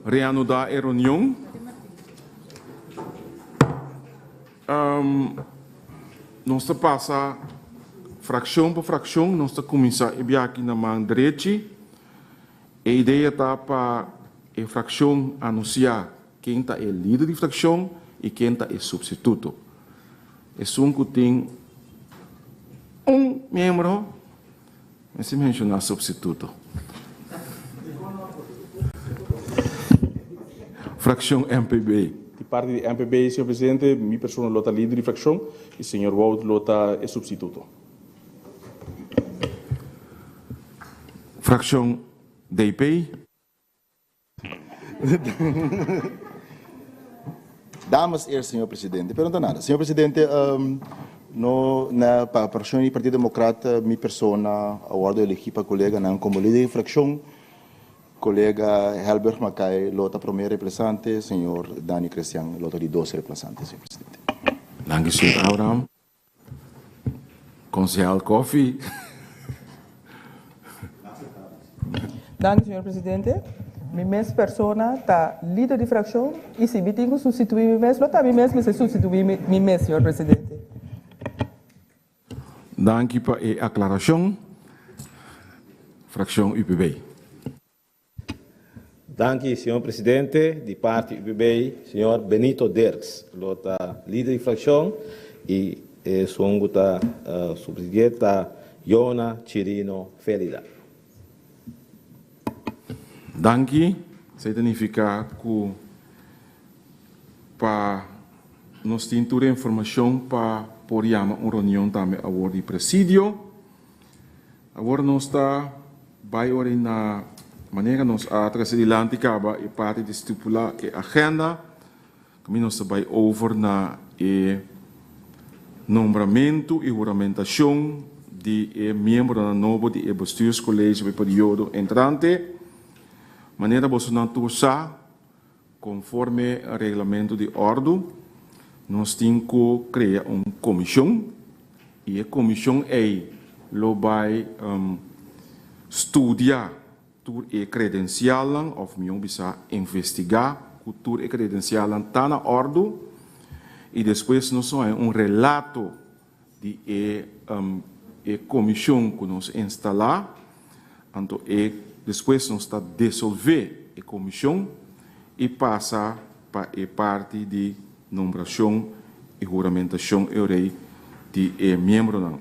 reanudá e reunion. Nos ta pasa frakshon pa frakshon, nos ta kuminsá e biaha na man drechi. E idea ta pa e frakshon anunsiá ken ta e lider di frakshon i ken ta e supstituto. Esun ku tin un miembro mester menshoná supstituto. Frakshon MPB. Di parti di MPB, señor presidente, mi persona lo ta lider di frakshon i señor Wout lo ta e supstituto. Frakshon DP. Dames eerst, señor presidente. Pero no ta nada. Señor presidente, no na pa fraccion di Partido Democrat mi persona a wordo elegi pa coleganan como lider di fraccion. Colega Helberg Mackay lo ta prome reemplazante, señor Dani Crestian lo ta di dos reemplazante, señor presidente. Danki, señor Abraham. Concejal Coffie. Danki, señor presidente. Mi mes persona ta lider di fraccion y si mi tin cu sustitui mi mes, lo ta mi mes mester sustitui mi mes, señor presidente. Danki pa e aclaracion. Fraccion UPB. Danki, señor presidente. Di parti UPB, señor Benito Dirks lo ta lider di fraccion y esun cu ta subsidi'e ta Jona Chirino Felida. Danki. Esey ta nifica cu pa nos tin tur e informacion pa por yama un reunion tambe awor di presidio. Awor nos ta bai ora na manera nos a trece dilanti caba e parti di stipula e agenda, caminda nos ta bai over na e nombramento y huramentacion di e miembronan nobo di e Bestuurscollege pa e periodo entrante. Manera bosonan tur sa, Konforme reglamento di òrdu, nos tin ku krea un komishon i e komishon ei lo bai studia tur e kredensialnan òf mihó bisa investigá ku tur e kredensialnan ta na òrdu i despues nos lo haña un relato di e e komishon ku nos instalá, anto e despues nos ta desolvé e komishon i pasa pa e parti di nombrashon i huramentashon e rei di e miembronan.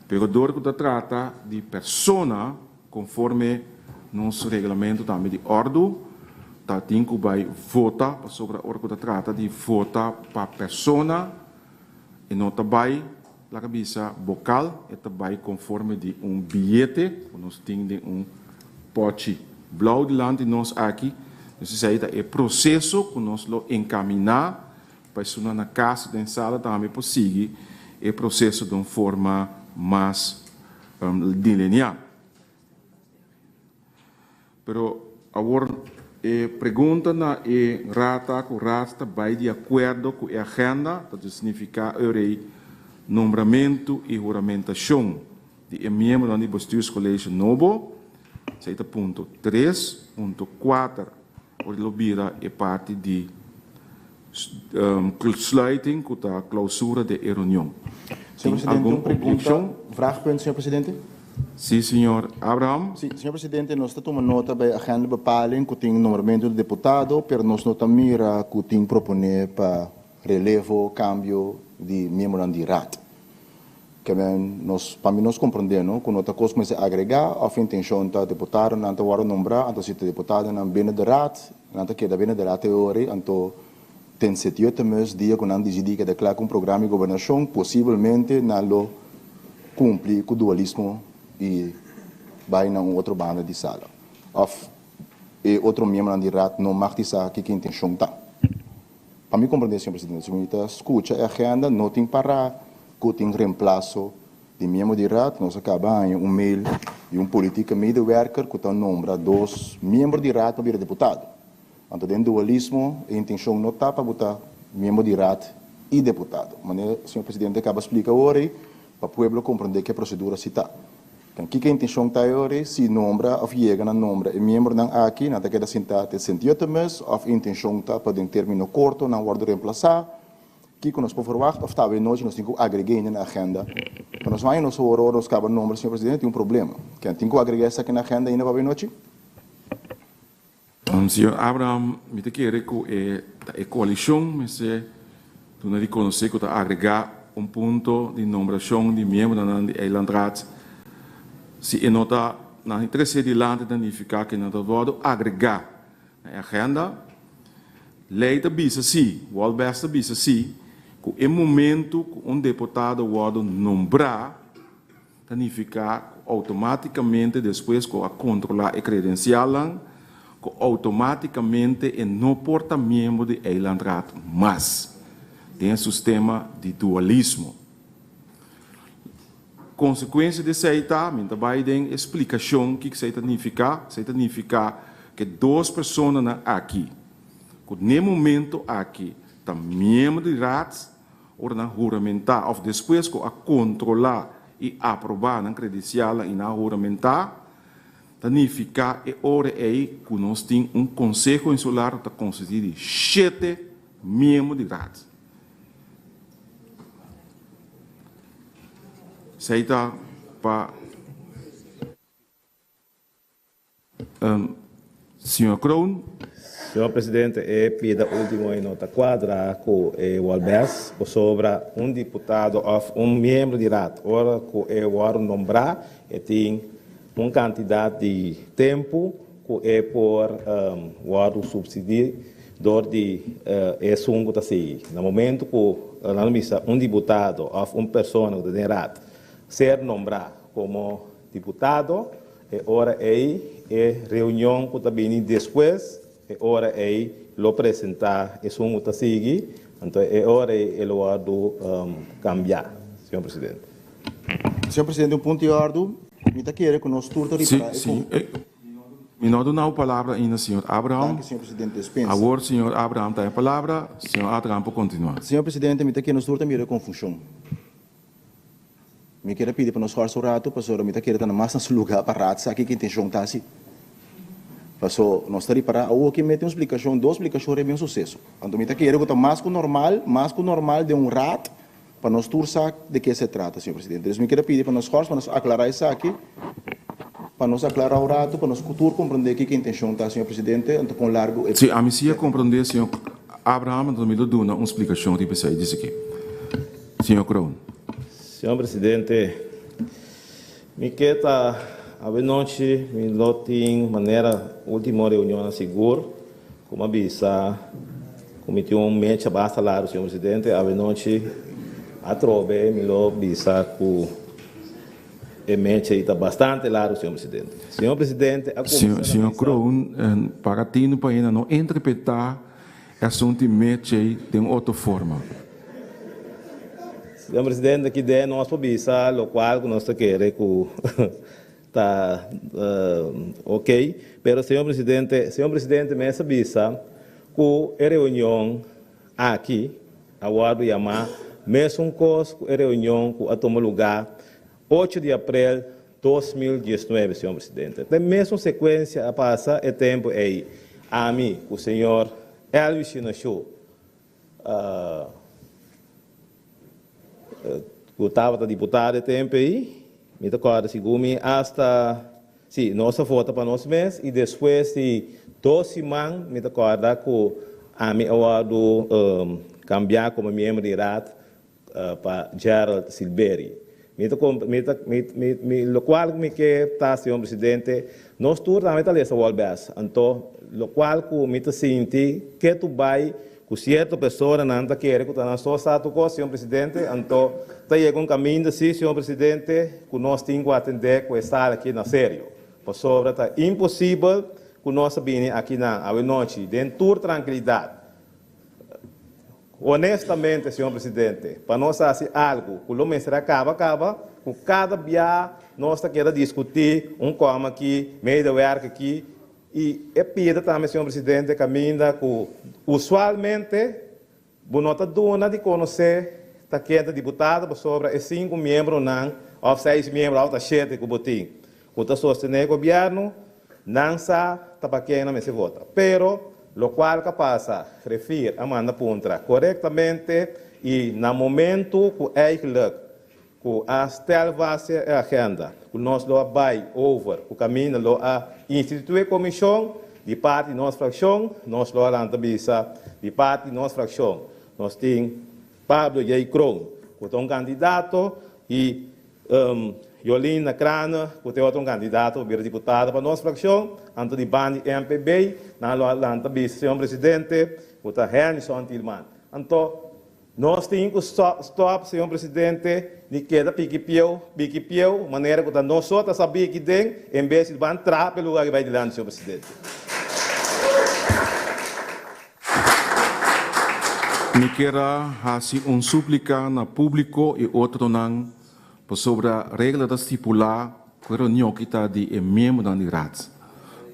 Pero dor ku ta trata di persona, konforme nos reglamento tambe di òrdu, ta tin ku bai vota, pasobra ora ku ta trata di vota pa persona, E no ta bai, laga bisa, bokal, e ta bai konforme di un biyete ku nos tin den un pòchi blou dilanti nos aki. Nos esei ta e proseso ku nos lo enkaminá pa esunnan na kas den sala tambe por sigui e proseso den un forma mas dileniá. Pero awor e pregunta na e Raad ta cu Raad ta bay di acuerdo cu e agenda, ta significa eurey nombramento y huramentacion di e miembronan di Bestuurscollege nobo, esey ta punto tres, punto cuater ora lo bira e parti di sluiting cu ta clausura di e reunion. Señor Tin Presidente, algun un pregunta, objeccion? Vraagpunt, señor Presidente. Sí, señor Abraham. Sí, señor Presidente, nos ta tuma nota bij agenda bepaling cu tin nombramiento di deputado, pero nos no ta mira cu tin propone pa relevo, cambio di miembronan di Raad. Ke men nos, pa mi nos comprende no, cu no ta cos cu mester agrega of intencion ta deputadonan ta wordo nombra, anto si ta deputadonan binnen de Raad, nan ta keda binnen de Raad te ori, anto ten setiota mes dia cu nan dicidi keda cla cu un programa di gobernacion, posiblemente nan lo cumpli cu dualismo y bay na un otro banda di sala. Of e otro miembronan di Raad no mag di sa kico intencion ta. Pa mi comprende, señor presidente, si mi ta scucha e agenda, no tin para cu tin reemplaso di miembro di Raad. Nos a caba haña un mail di un politieke medewerker cu ta nombra dos miembro di Raad pa bira deputado. Anto den dualismo e intencion no ta pa bo ta miembro di Raad y deputado. Manera señor presidente caba splica awor ey, pa pueblo comprende ke procedura si ta. Kiko e intenshon ta e ora ei? Si nombra òf yega na nombra e miembronan aki, nan ta keda sintá te sentiota mes òf e intenshon ta pa den término korto nan wòrdu remplasá? Kiko nos por ferwagt òf ta awe nochi nos tin ku agregá hende na agenda? Pa nos haña nos ora ora nos kaba nombra, señor presidente, tin un problema. Ken tin ku agregá esaki na agenda ainda pa awe nochi? Señor Abraham, mi ta kere ku e ta e koalishon mester duna di konosé ku ta agregá un punto di nombrashon di miembronan di Eilandraad. Si e no ta nan tresé dilanti ta nifiká ku nan ta wòrdu agregá na e agenda. Lei ta bisa si, Wolbes ta bisa si, ku e momentu ku un deputado wòrdu nombrá, Ta nifiká ku outomátikamente despues ku a kontrolá e kredensialnan, ku outomátikamente e no por ta miembro di Eilandraad mas den e sustema di dualismo. Konsekuensia di esei ta, mi ta bai den e splikashon kiko esei ta nifiká, esei ta nifiká ku e dos personanan aki ku n'e momento aki ta miembro di Raad, Ora nan huramentá òf despues ku a kontrolá i aprobá nan kredensialnan i nan a huramentá, ta nifiká e ora ei ku nos tin un Konseho Insular ku ta konsistí di shete miembro di Raad. Esei ta pa. Señor Kroon. Señor Presidente, e pida ultimo ei no ta cuadra cu e Walbes, pasobra un diputado of un miembro di Raad, ora cu e worde nombra, e tin un cantidad di tempo cu e por worde subsidi dor di esun cu ta sigui. Na momento cu, nan bisa, un diputado of un persona cu ta den Raad ser nombra como diputado, E ora ei e reunion ku ta bini despues, e ora ei lo presentá esun ku ta sigui, anto e ora ei e lo wòrdu kambiá, señor presidente. Señor presidente, un punto di òrdu. Mi ta kere ku nos tur ta ripará e Sí, sí. Mi no a duna bo palabra ainda, señor Abraham. Danki, señor presidente. Dispensa. Awor señor Abraham ta e palabra. Señor Abraham por kontinuá. Señor presidente, mi ta kere nos tur ta mira e konfushon. Mi kier a pidi pa nos hòrs un ratu pasobra mi ta kere ta na mas na su lugá pa rat sa kiko intenshon ta hasi. Paso nos ta ripará awor ke mete un splikashon, dos splikashon riba un suseso. Anto mi ta kere ku ta mas ku normal, mas ku normal den un rat pa nos tur sa de ke se trata, señor presidente. Dus mi kier a pidi pa nos hòrs pa nos aklará esaki, pa nos aklará un ratu pa nos tur komprondé kiko intenshon ta, señor presidente, anto kon largu e. Sí, ami sí a komprondé, señor Abraham, anto mi lo duna un splikashon riba esei. Dice ke, señor Kroon. Señor Presidente, mi ke ta awenochi mi lo tin manera ultimo reunionnan sigur ku mi a bisa ku mi tin un mecha basta largu señor Presidente, awenochi atrobe mi lo bisa ku e mecha ei ta bastante largu señor Presidente. Señor Presidente a kuminsá na Señor bisa. Kroon, para tinu pa hende no interpretá E asuntu di mechi den otro forma. Señor Presidente, aki den nos por bisa locual cu nos ta kere cu ta ok, pero Señor Presidente, Señor Presidente mes a bisa cu e reunion aki a wordo yama mesun cos cu e reunion cu a tuma lugar ocho di april 2019, señor presidente. Ta e mesun secuencia a pasa e tempo ey. Ami cu señor Elvis Shinashu, cu tabata diputado e tempo ey, mi ta corda sigur mi hasta, si, nos a vota pa nos mes y despues di dos siman mi ta corda cu ami a wordo cambia como miembro di Raad pa Gerald Silbery. Mi ta mi ta mi mi mi locual cu mi ke ta señor presidente nos tur tambe ta lesa Wolbes anto locual cu mi ta sinti ke tu bay cu cierto personanan ta kere cu ta nan so sa tur cos señor presidente anto ta yega un caminda si señor presidente cu nos tin cu atende cu e sala aki na serio pasobra ta imposibel cu nos a bini akinan awe nochi den tur trankilidad Honestamente, señor presidente, pa nos haci algo cu lo mester a caba caba, cu cada bia nos ta keda discuti un coma aki, medewerker aki, y e pida tambe, señor presidente, caminda cu usualmente bo no ta duna di conoce ta ken ta diputado pasobra e cinco miembronan òf seis miembro òf ta shete ku bo tin ku ta sostené gobièrnu, nan sa ta pa ken nan mester vota. Pero lokual ku a pasa, griffier a manda puntra korektamente i na momentu ku eigentlik ku a stel vast e agenda ku nos lo a bai over ku kaminda lo a instituí e komishon di parti di nos frakshon, nos lo a lanta bisa di parti di nos frakshon nos tin Pablo J. Kroon ku ta un kandidato i Jolinda Craane ku ta e otro un kandidato pa bira diputado pa nos frakshon, anto di banda di MPB nan lo a lanta bisa señor presidente ku ta Hennyson Thielman. Anto Nos tin ku stòp, señor presidente, di keda piki pieu, piki pieu, manera ku ta nos so ta sabí aki den, en bes di ban traha pa e lugar aki bai dilanti, señor presidente. Mi kier a hasi un súplika na públiko i otronan pasobra regla ta stipulá ku e reunion aki ta di e miembronan di Raad.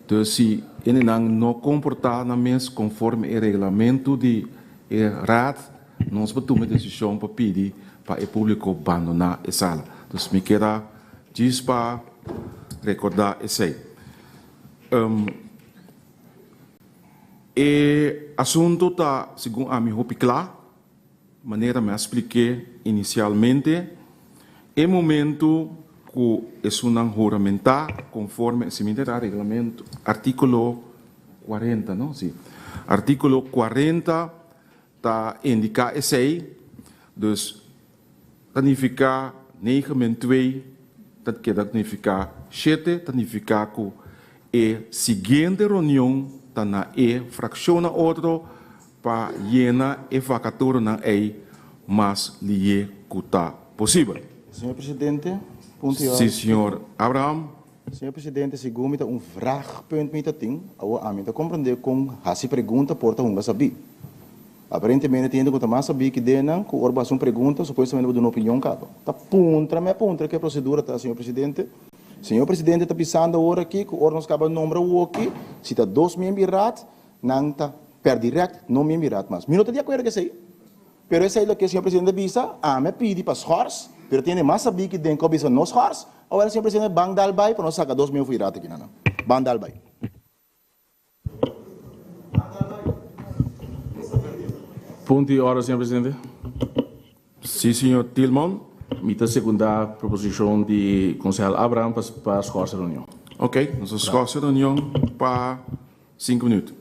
Dus si hendenan no komportá nan mes konforme e reglamentu di E Raad nos por tuma e desishon pa pidi pa e públiko bandoná e sala. Dus mi kier a djis pa rekordá esei. E asuntu ta segun ami hopi kla, manera mi a splik'é inisialmente. E momentu ku esunnan huramentá konforme e siminti ta reglamento artíkulo 40 no? Si. Artíkulo 40 ta indiká esei, dus ta nifiká negen min twee ta keda nifiká shete, ta nifiká ku e siguiente reunion ta na e frakshonnan otro pa yena e vakaturanan ei mas lié ku ta posibel. Señor Presidente, punto i Si, señor Abraham. Señor Presidente, segun mi ta un vraagpunt mi ta tin, awor ami ta comprende con haci pregunta por ta hunga sabí. Aparentemente tin hende cu ta mas sabí ki denan cu ora bo haci un pregunta supuestamente bo duna opinion caba. Ta puntra mi a puntra ke procedura ta, señor Presidente. Señor Presidente ta bisando awor aki cu ora nos caba nombra awoki, si ta dos miembro di Raad, nan ta per direct no miembro di Raad mas. Mi no ta di acuerdo cu esey. Pero esei loke señor presidente a bisa, ami a pidi pa schors, pero tin hende mas sabí ki den ku a bisa no schors, awor señor presidente ban dal bai pa nos saka dos mil fuirat aki nan. Ban dal bai. Punto di orde, señor presidente. Sí, señor Thielman. Mi ta sekundá proposishon di konsehal Abraham pa schors e reunion. Oké, nos a schors e reunion pa sinku minuut.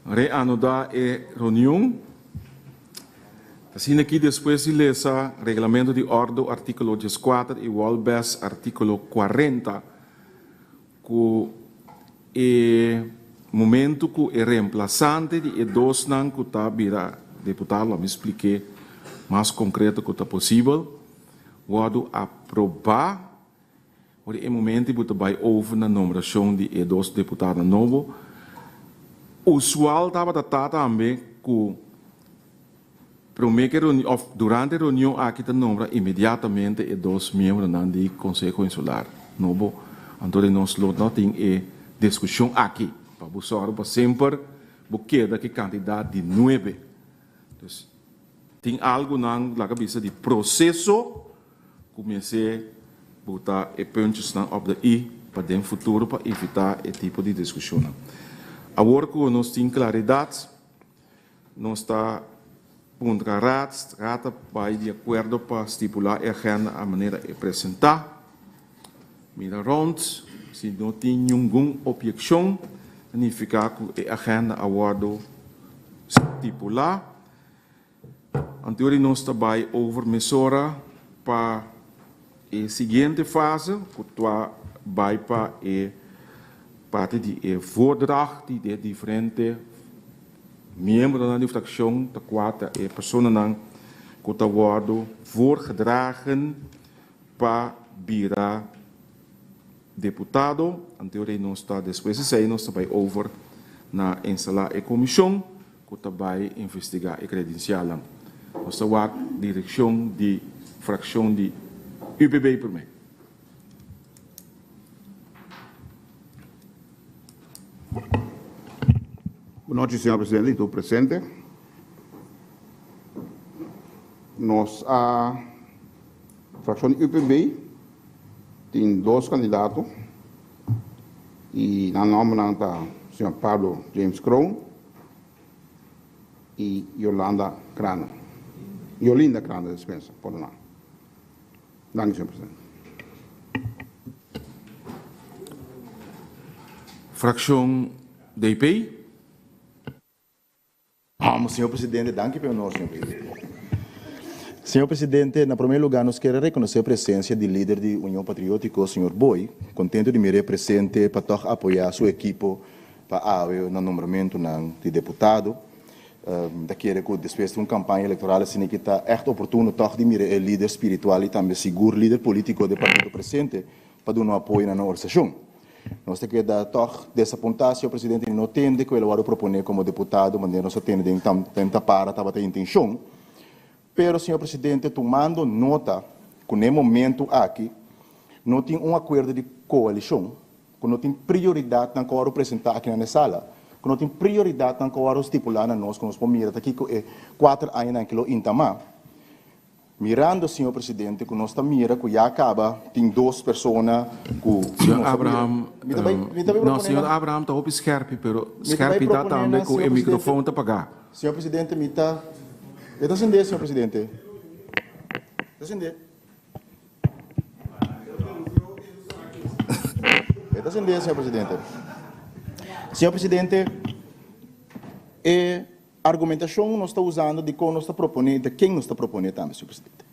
Reanudá e reunion. Asina aki despues di lesa Reglamento di Òrdu artíkulo dieskuater i Wolbes artíkulo kuarenta ku e momento ku e reemplasante di e dosnan ku ta bira deputado, lo mi splik'é mas konkreto ku ta posibel, wòrdu aprobá. Ora e momento bo ta bai over na nombrashon di e dos deputadonan nobo, usual tabata ta tambe ku prome ku e reunion òf durante e reunion aki ta nombra inmediatamente e dos miembronan di Konseho Insular nobo. Anto di nos lo no tin e diskushon aki pa bo sòru pa semper bo keda ku e kantidat di nuebe. Dus tin algunan laga bisa di proseso. Ku mester buta e puntjesnan op de i pa den futuro pa evitá e tipo di diskushonnan. Awor ku nos tin klaridat, nos ta puntra Raad, Raad ta bai di akuerdo pa stipulá e agenda a manera e presentá. Mira rònt, si no tin ningun obyekshon, ta nifiká ku e agenda a wòrdu stipulá. Anto nos ta bai over mesora pa e siguiente fase ku ta bai pa e parti di e voordracht di e diferente miembronan di frakshon ta kua ta e personanan ku ta wòrdu voorgedragen pa bira deputado. Anto nos ta despues di esei nos ta bai over na instalá e komishon. Ku ta bai investigá e kredensialnan. Nos ta wak direkshon di frakshon di UPB promé. Bunochi señor presidente y tur presente. Nos a fraccion di UPB tin dos candidato y nan nombernan ta señor Pablo James Kroon y Yolanda Kraner. Yolinda Kraner, dispensa, pordona. Danki, señor presidente. Fraccion DP. Señor presidente, danki pa e honor, señor presidente. Señor presidente, na prome lugar nos kier a reconoce presencia di lider di Union Patriótico, señor Boy. Contento di mir'é presente pa tog apoya su ekipo pa awe na nombramentonan di deputado. Mi ta kere ku despues di un kampaña elektoral asina ki ta ègt oportuno tòg di mira e lider spiritual i tambe sigur lider polítiko di e partido presente pa duna un apoyo na nan organisashon. Nos ta keda tòg desapuntá, señor presidente, di no tende ku el a wòrdu proponé komo deputado manera nos a tende den den tapara tabata e intenshon. Pero, señor presidente, tumando nota ku na e momento aki no tin un akuerdo di koalishon, ku no tin prioridatnan ku a wòrdu presentá akinan na e sala, ku no tin prioridatnan ku a wòrdu stipulá na nos ku nos por mira ta kiko e kuater añanan aki lo intamá. Mirando, señor presidente, ku nos ta mira ku ya kaba tin dos persona ku Señor nos ta mira. Abraham, Mi ta bai, mi ta bai no, proponé señor nan. Abraham ta hopi skerpi, pero Mi ta bai skerpi ta proponé tambe nan, ku señor e presidente. mikrofon ta pagá. Señor presidente, mi ta, e ta sendé, señor presidente. E ta sendé. E ta sendé, señor presidente. Señor presidente, e argumentacion nos ta usando dikon nos ta proponé i ta ken nos ta proponé tambe, señor presidente.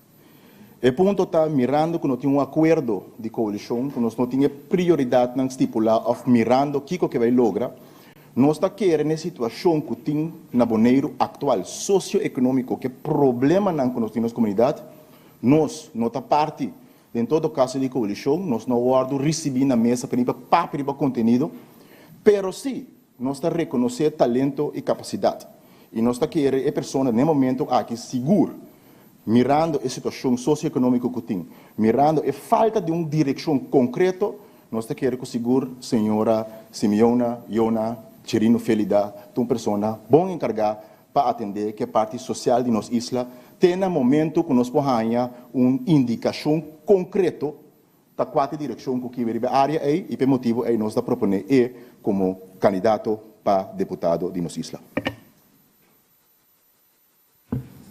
E punto ta mirando ku no tin un akuerdo di koalishon, ku nos no tin e prioridatnan stipulá òf mirando kiko ke bai logra, nos ta kere na e situashon ku tin na Boneiru aktual sosioekonómiko, ku e problemanan ku nos tin nos komunidat, Nos no ta parti den todo caso di coalicion, nos no wordo ricibi na mesa pa ni pa papia riba contenido, pero si nos ta reconoce talento y capacidad y nos ta kere e persona den e momento aki sigur mirando e situacion socioeconomico cu tin, mirando e falta di un direccion concreto, nos ta kere cu sigur señora Simeona Yona Chirino Felida ta un persona bon encarga pa atendé ku e parti sosial di nos isla te na momentu ku nos por haña un indikashon konkreto ta kua ta e direkshon ku kibe riba e área ei i pa e motibu ei nos ta proponé e komo kandidato pa deputado di nos isla.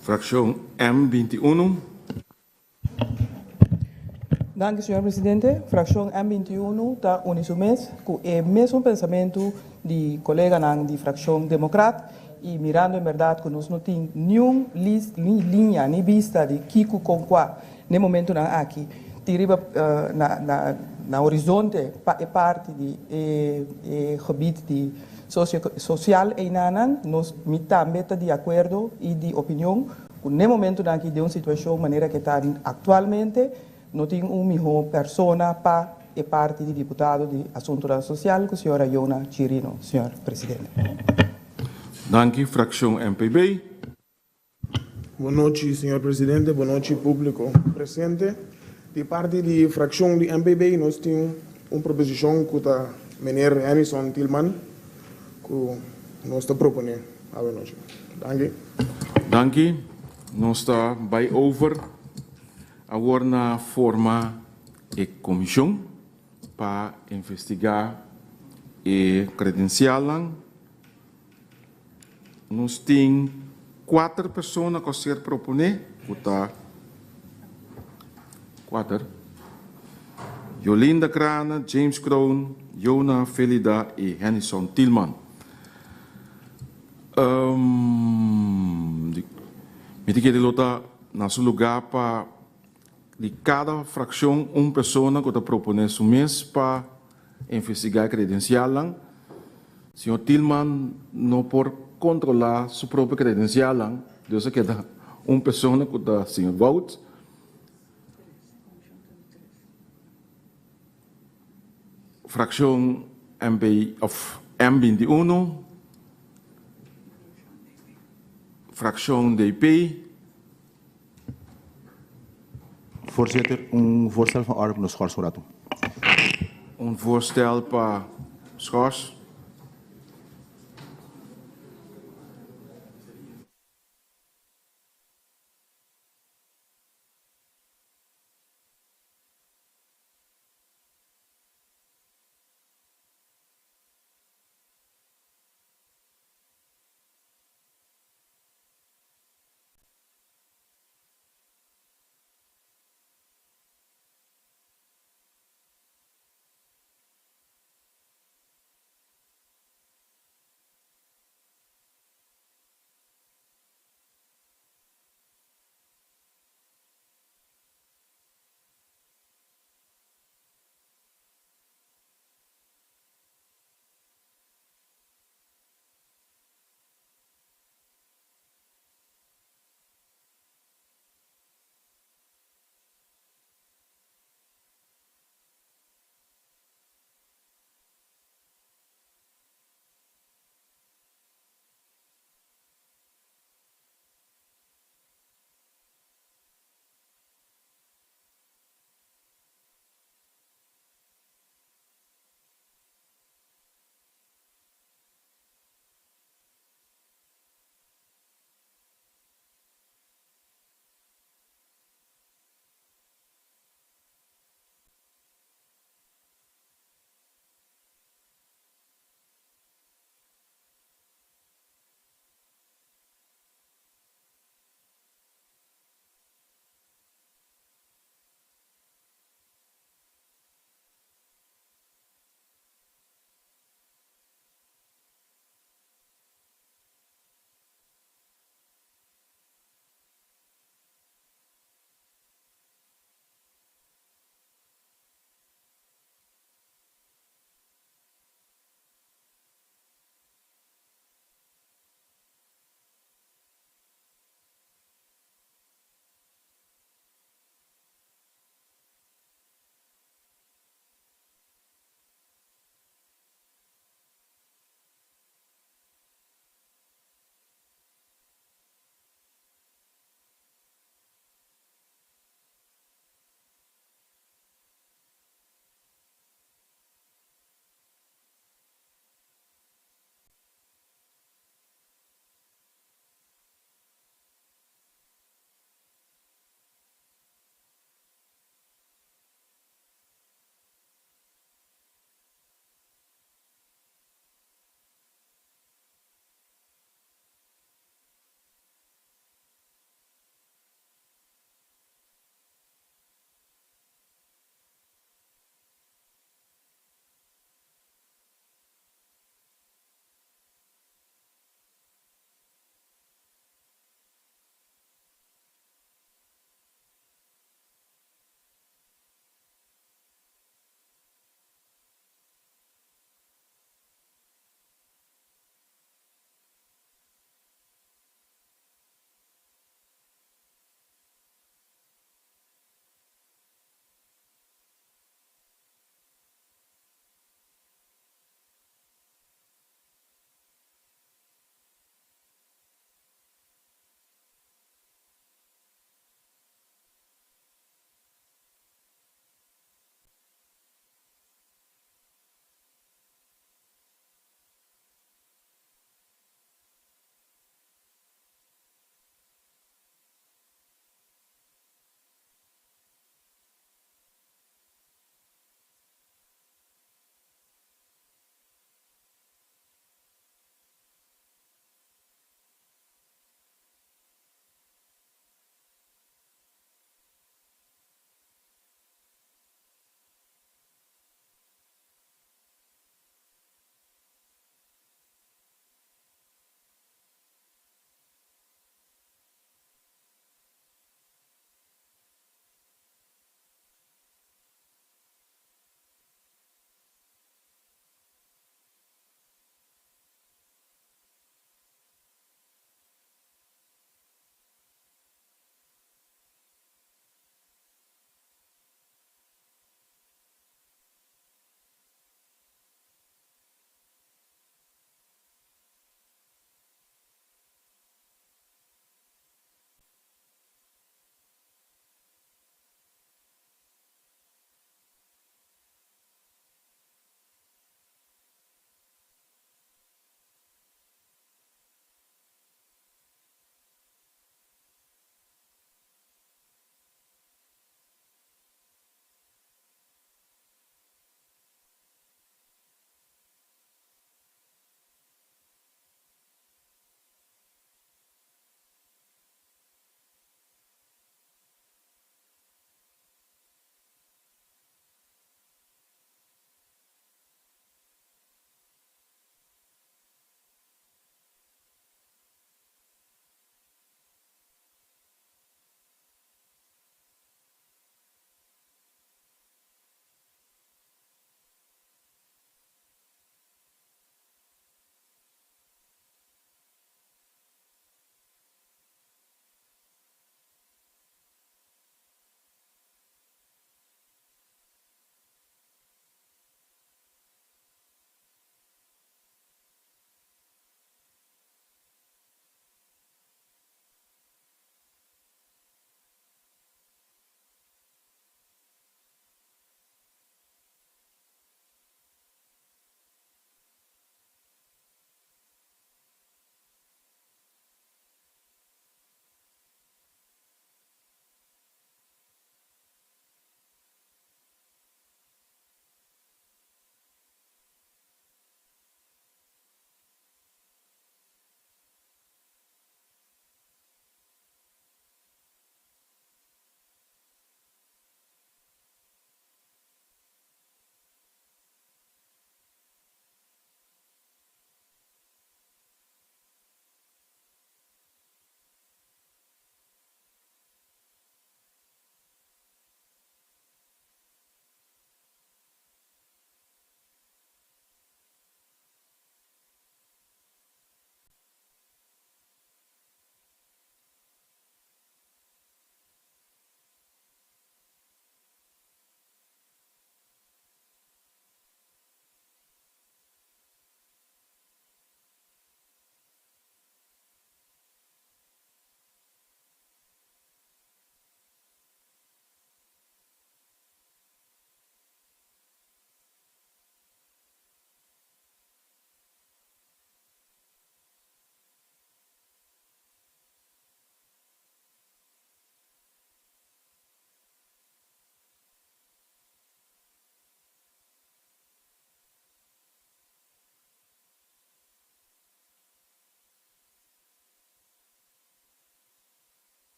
Frakshon M 21. Danki, señor presidente. Fraccion M 21 ta uni su mes cu e mesun pensamentu di koleganan di frakshon Demokrat i mirando en bèrdat ku nos no tin niun lis ni liña ni bista di kiko kon kua n'e momentunan aki tin riba na na na horizonte pa e parti di e e gebied di sosio sosial einanan nos mi tambe ta di akuerdo i di opinion ku n'e momentunan aki den un situashon manera ke ta aktualmente No tin un mihó persona pa e parti di diputado di Asuntonan Sosial ku señora Yona Chirino, señor Presidente. Danki, Frakshon MPB. Bon nochi, señor Presidente, bon nochi públiko presente. Di parti di frakshon di MPB nos tin un proposishon ku ta meneer Hennyson Thielman ku nos ta proponé awe nochi. Danki. Danki. Nos ta bai over. Awor na forma e komishon pa investigá e kredensialnan. Nos tin kuater persona ku a ser proponé, ku ta kuater, Jolinda Craane, James Kroon, Jona Felida i Hennyson Thielman. Mi ta kere lo ta Na su lugá pa di kada frakshon un persona ku ta proponé su mes pa investigá e kredensialnan. Señor Thielman no por kontrolá su propio kredensialnan, dus a keda un persona ku ta señor Wout. Frakshon MP of M 21, Frakshon DP. Voorzitter, un voorstel van orde pa nos schors un ratu. Un voorstel pa schors.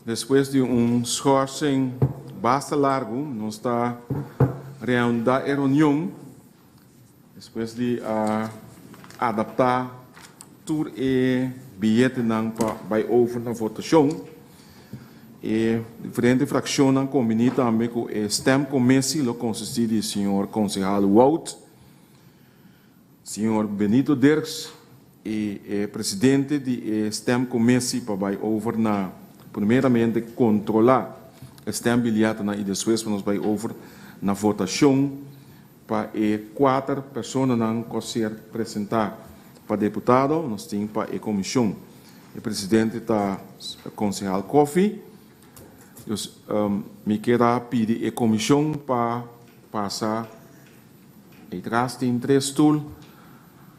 Despues di un schorsing basta largu nos ta reanudá e reunion despues di a adaptá tur e biyetenan pa bai over na votashon. E diferente frakshonnan kombiní tambe ku e stemcommissie lo konsistí di señor konsehal Wout, Señor Benito Dirks y e presidente di e stemcommissie pa bay over na primeramente controla e stembiljetennan y despues pa nos bay over na votacion pa e cuater personanan cu a ser presenta pa deputado. Nos tin pa e comision e presidente ta concehal Coffie. Dus mi kier a pidi e comision pa pasa. E tras tin tres stul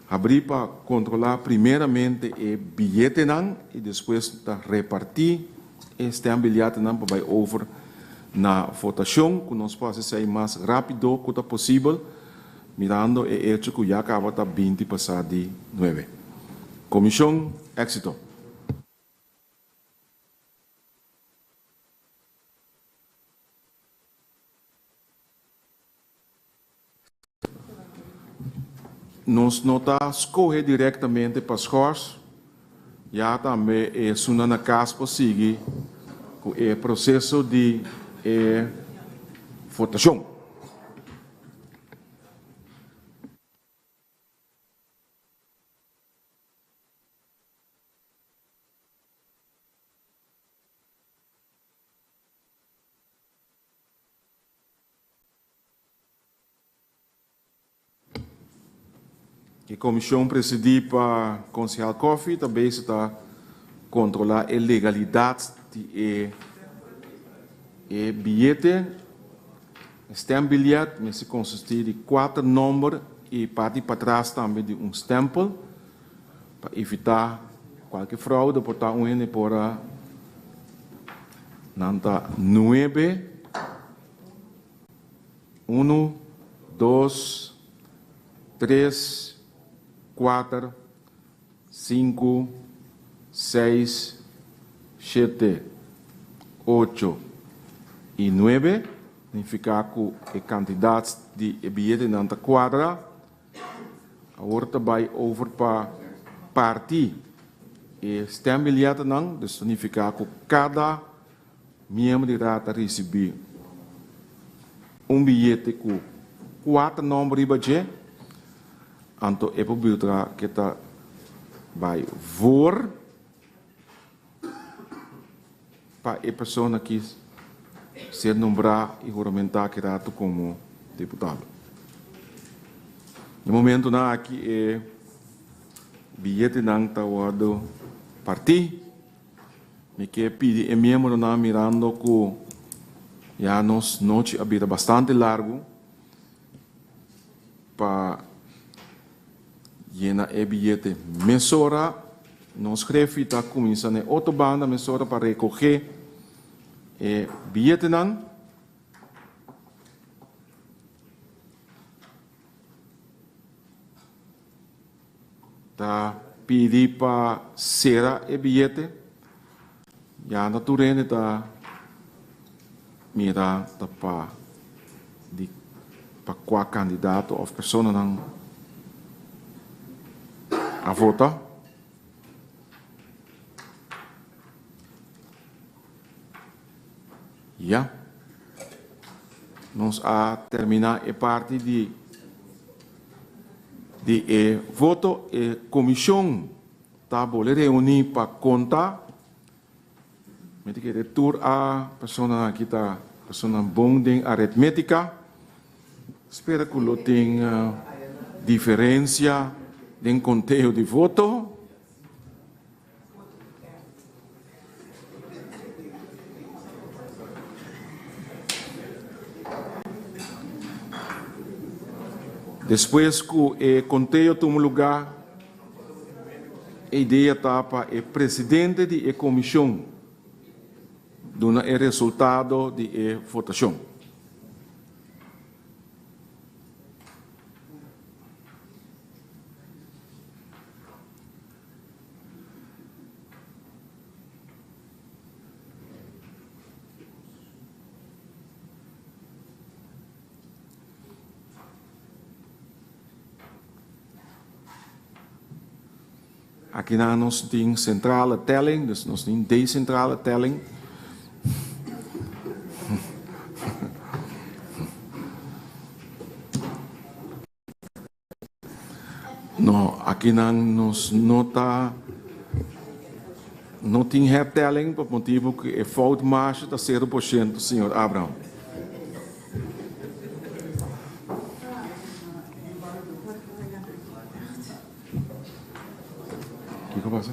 habrí pa kontrolá primeramente e biyetenan i despues ta repartí e stembilyatenan pa bai over na votashon ku nos por hasi esei mas rápido ku ta posibel mirando e echo ku ya kaba ta 20 pasá di nuebe. Komishon, éksito! Nos no ta skohe direktamente pa schors, ya tambe esunnan na kas por sigui ku e proseso di e votashon. E komishon presidí pa Konsehal Coffie ta bezig ta kontrolá e legalidat di e e biyete. E stembiljet mester konsistí di kuater nòmber i parti patras tambe di un stèmpel pa evitá kualke fraude. Por ta un hende por a nan ta nuebe. Unu, dos, tres, kuater, sinku, seis, shete, ocho i nuebe, nifiká ku e kantidat di e biyetenan ta kuadra. Awor ta bai over pa parti e stembilyetenan, dus ta nifiká ku kada Miembro di Raad ta risibí un biyete ku kuater nòmber riba dje, anto e por butra ke ta bai voor pa e persona ki ser nombrá i huramentá ki ratu komo diputado. Na momentunan aki e biyetenan ta wòrdu partí. Mi ke pidi e miembronan mirando ku ya nos nochi a bira bastante largu pa yena e biyete mesora. Nos grefi ta kuminsa na e otro banda mesora pa rekoge e biyetenan. Ta pidi pa sera e biyete. Ya na tur hende ta mira ta pa di pa kua kandidato òf personanan a vota. Ya. Nos a termina e parti di di e voto. E comision ta bole reuni pa conta. Mi ta kere tur a personanan aki ta personanan bon den aritmetica. Spera cu lo tin diferencia den conteo di voto. Despues ku e konteo tuma lugá, e idea ta pa e presidente di e komishon duna e resultado di e votashon. Akinan nos tin centrale telling, dus nos tin decentrale telling. No, akinan nos no ta no tin hertelling pa motibo ku e foutmarge ta 0%, señor Abraham. Kiko pasa?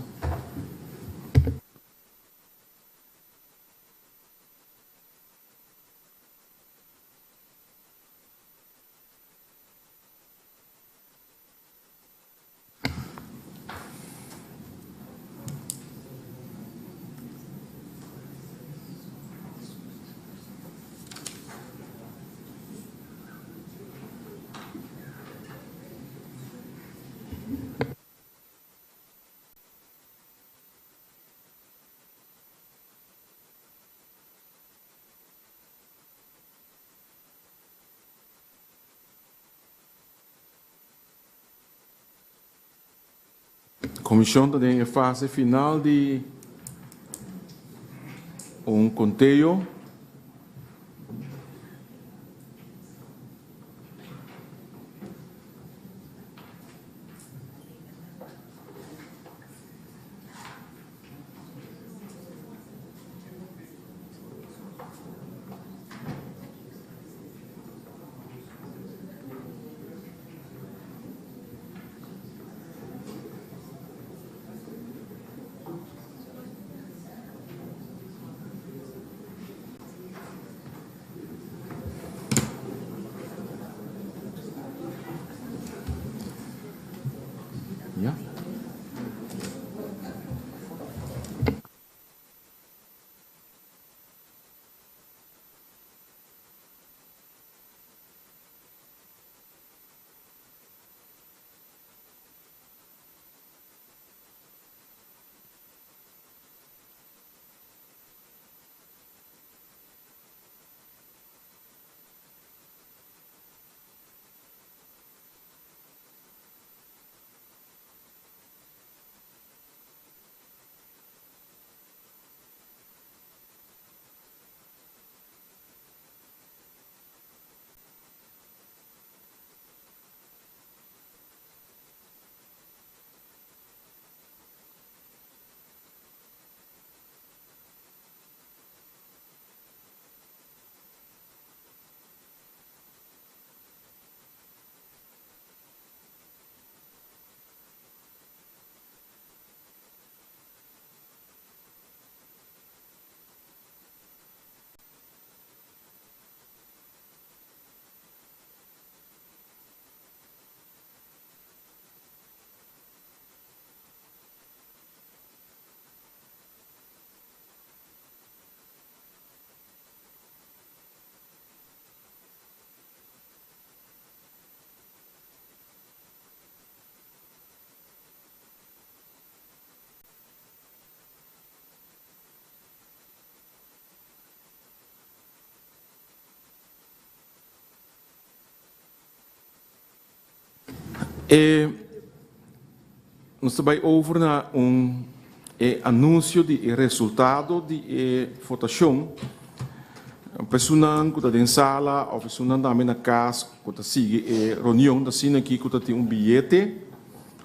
Komishon ta den e fase final di un konteo. Ja. E nos ta bai over na un e anuncio di e resultado di e votacion. Personan cu ta den sala of esunnan tambe na cas cu ta sigui e reunion ta asina aki cu ta tin un biyete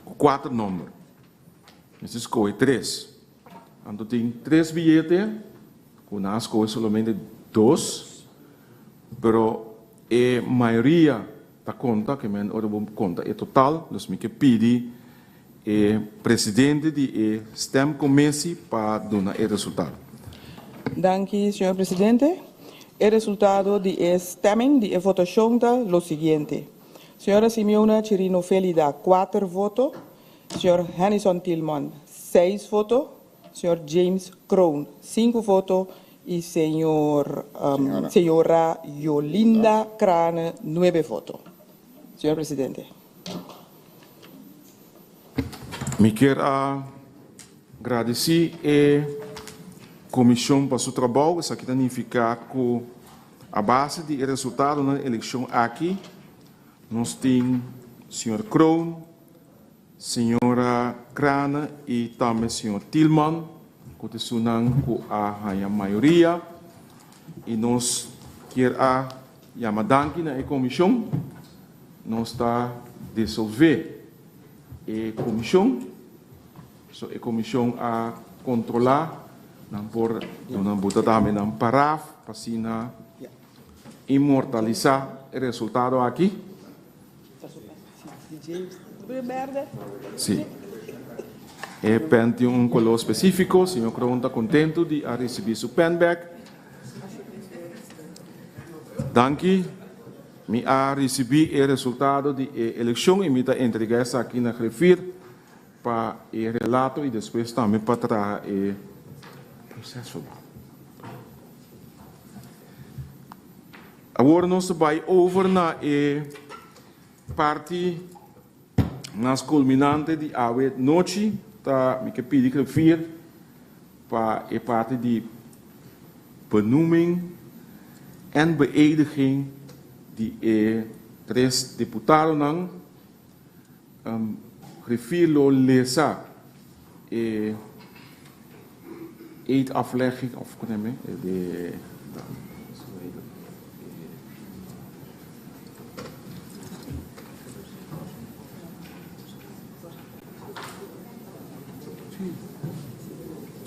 cu cuater nomber. Mester scoge tres. Anto tin tres biyete cu nan a scoge solamente dos, pero e mayoria ta conta, ke men ora bo conta e total, dus mi ke pidi e presidente di e stemcommissie pa duna e resultado. Danki, señor presidente. E resultado di e stemming, di e votacion ta lo siguiente. Señora Simeona Chirino Felida, kuater voto. Señor Hennison Tilman, seis voto. Señor James Kroon, sinku voto y señor señora Yolinda Crane, nuebe voto. Señor presidente. Mi kier a gradeci e comision pa su trabou. Esaki ta nifica cu a base di e resultadonan di eleccion aki nos tin señor Kroon. Señora Craane i tambe señor Thielman ku ta esunnan ku a haña mayoria i nos kier a yama danki na e komishon. Nos ta disolvé e komishon, so e komishon a kontrolá nan por duna buta tambe nan paraf pa asina inmortalisá e resultado aki. Sí. E pen tin un koló spesífiko. Señor Kroon ta kontentu di a risibí su pen bèk. Danki. Mi a risibí e resultado di e elekshon i mi ta entregá esaki na griffier pa e relato i despues tambe pa traha e proseso. Awor nos ta bai over na e parti mas kulminante di awe nochi. Ta mi ke pidi griffier pa e parti di benoeming en beëdiging di e tres diputadonan. Griffier lo lesa e eedaflegging of kon e de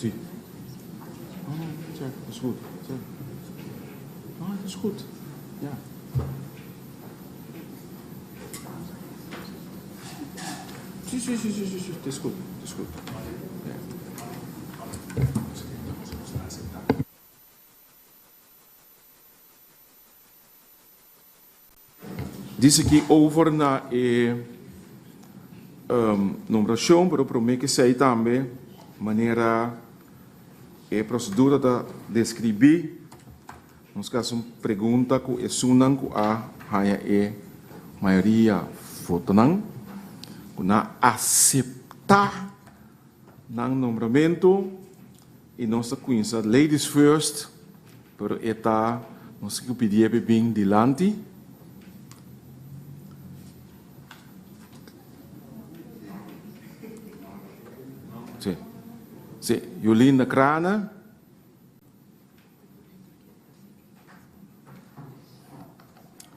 Sí. Oh, check, is goed. Oh, is goed. Ja. Sí, sí, sí, sí, sí, het is goed. Het is goed. Ja. Dice ki over na e nombracion, pero prome ki esey tambe manera e procedura ta describi. Nos ka hasi un pregunta ku esunnan ku a haña e mayoria votonan ku nan a aseptá nan nombramentu i nos ta kuminsá ladies first pero e ta nos tin ku pidié pa e bin dilanti. Sí, sí, Jolinda Craane.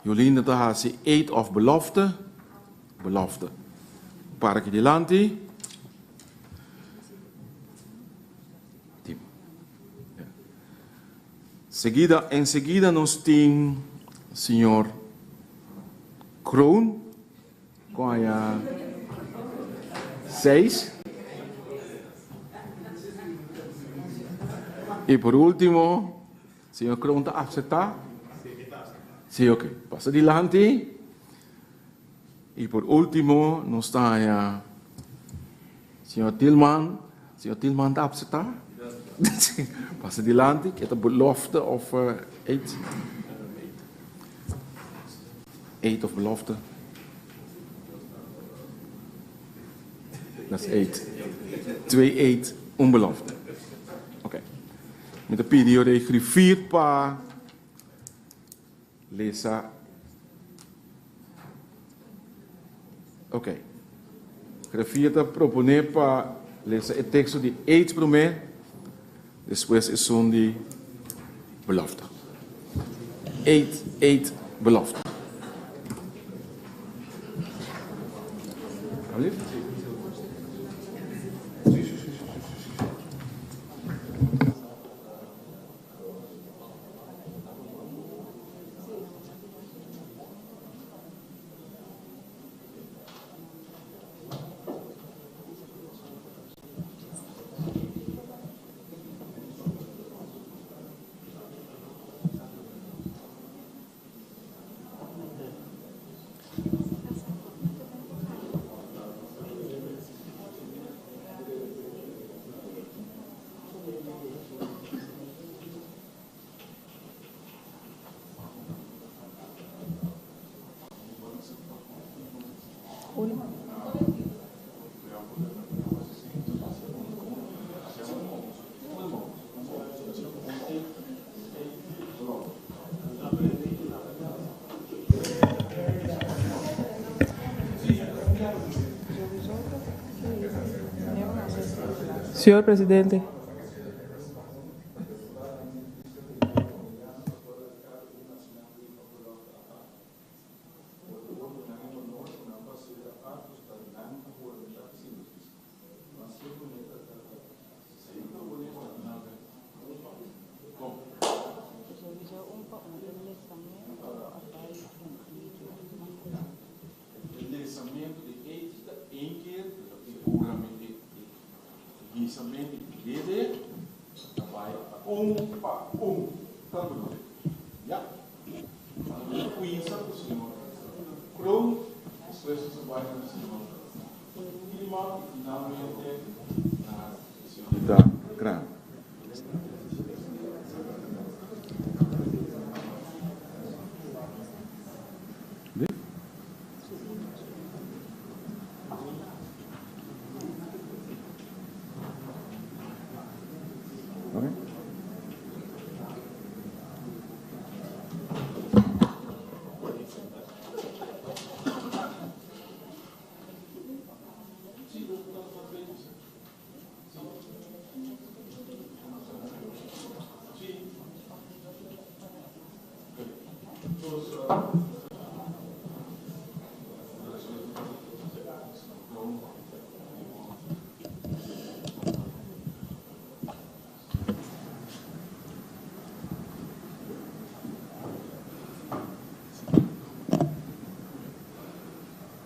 Jolinda ta hasi eid of belofte? Belofte. Para aki dilanti. Seguida, enseguida nos tin señor Kroon. Con haña seis. Y por ultimo, señor Kroon ta acepta? Sí, ok. Pasa dilanti. Y por ultimo, nos ta haña señor Thielman. Señor Thielman ta acepta? Pasa dilanti, ke ta belofte of eid? Eid of belofte? Dat is eid. Twee eid, un belofte. Oké. Mi ta pidi ora e griffier pa lesa. Oké. Griffier ta propone pa lesa e teksto di eid promé, despues esun di belofte. Eid, eid, belofte. Alsjeblieft. Señor Presidente. E lesamentu di eed ta één keer, pero e huramentu, e hisamentu di dede ta bai un pa un. Ta bedoel? Ya. Anto nos ta kuinsa ku señor Kroon, despues nos ta bai na señor Tielman i finalmente na señorita Kraan.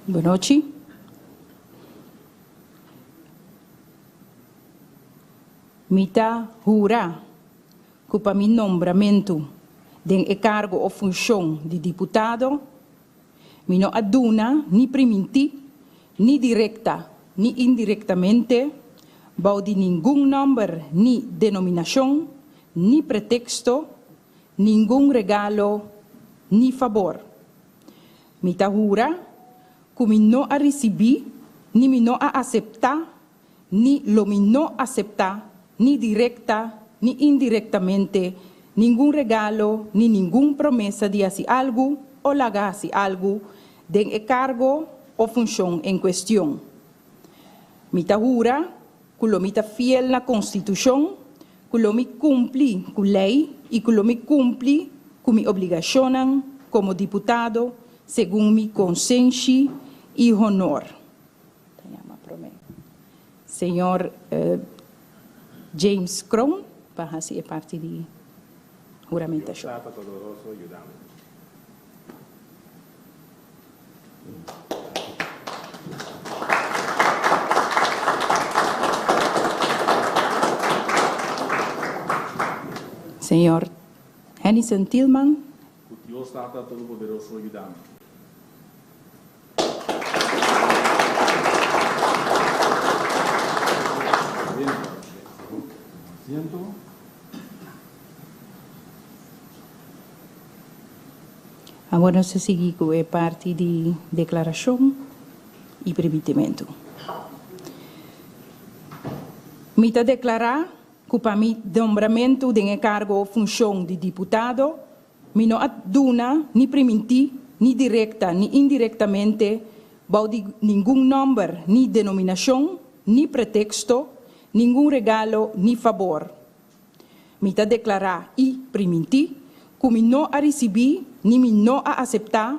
Bonochi. Mi ta hura ku pa mi nombramentu den e kargo o funshon di diputado, mi no a duna ni primintí, ni direkta ni indirektamente, bou di ningun nòmber ni denominashon, ni preteksto, ningun regalo ni fabor. Mi ta hura ku mi no a risibí ni mi no a aseptá ni lo mi no aseptá ni direkta ni indirektamente ningun regalo ni ningun promesa di hasi algu o laga hasi algu den e kargo o funshon en kuestion. Mi ta hura ku lo mi ta fiel na Konstitushon, ku lo mi kumpli ku lei i ku lo mi kumpli ku mi obligashonnan komo diputado segun mi konsenshi i honor. Ta yama promé señor James Kroon pa hasi e parti di huramentashon. Dios Tata Todoroso yuda mi. Señor Hennyson Thielman. Ku Dios Tata Todopoderoso yuda mi. Awor nos ta sigui ku e parti di deklarashon i primitimentu. Mi ta deklará ku pa mi nombramentu den e kargo o funshon di diputado, mi no a duna ni primintí, ni direkta ni indirektamente, bou di ningun nòmber ni denominashon, ni preteksto, ningun regalo ni fabor. Mi ta deklará i primintí ku mi no a risibí ni mi no a aseptá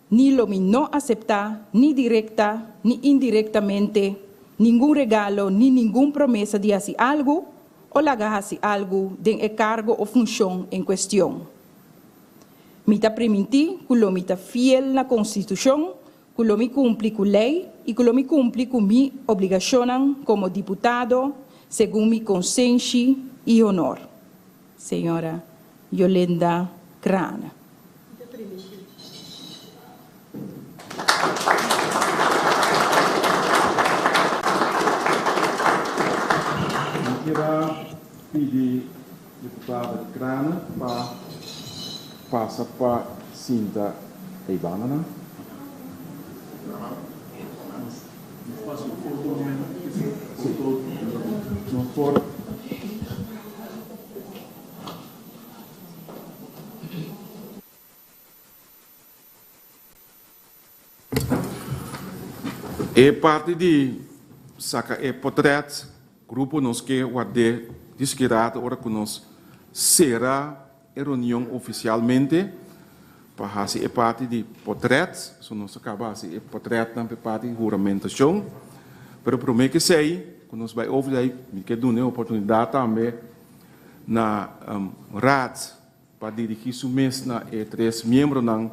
ni lo mi no aseptá ni direkta ni indirektamente ningun regalo ni ningun promesa di hasi algu o laga hasi algu den e kargo o funshon en kuestion. Mi ta primintí ku lo mi ta fiel na Konstitushon, ku lo mi kumpli ku lei i ku lo mi kumpli ku mi obligashonnan komo diputado segun mi konsenshi i honor. Señora Yolinda Craane. Mi kier a pidi diputado Craane pa pasa pa sinta eibandanan. Nos por. E parti di saka e potret. grupo nos ke ward'é diskirata ora ku nos sera e reunion ofisialmente pa hasi e parti di potrèt, so nos a kaba hasi e potrètnan pa e parti di huramentashon, pero promé ku esei ku nos bai over di ei mi ke duna e oportunidat tambe na Raad pa dirigí su mes na e tres miembronan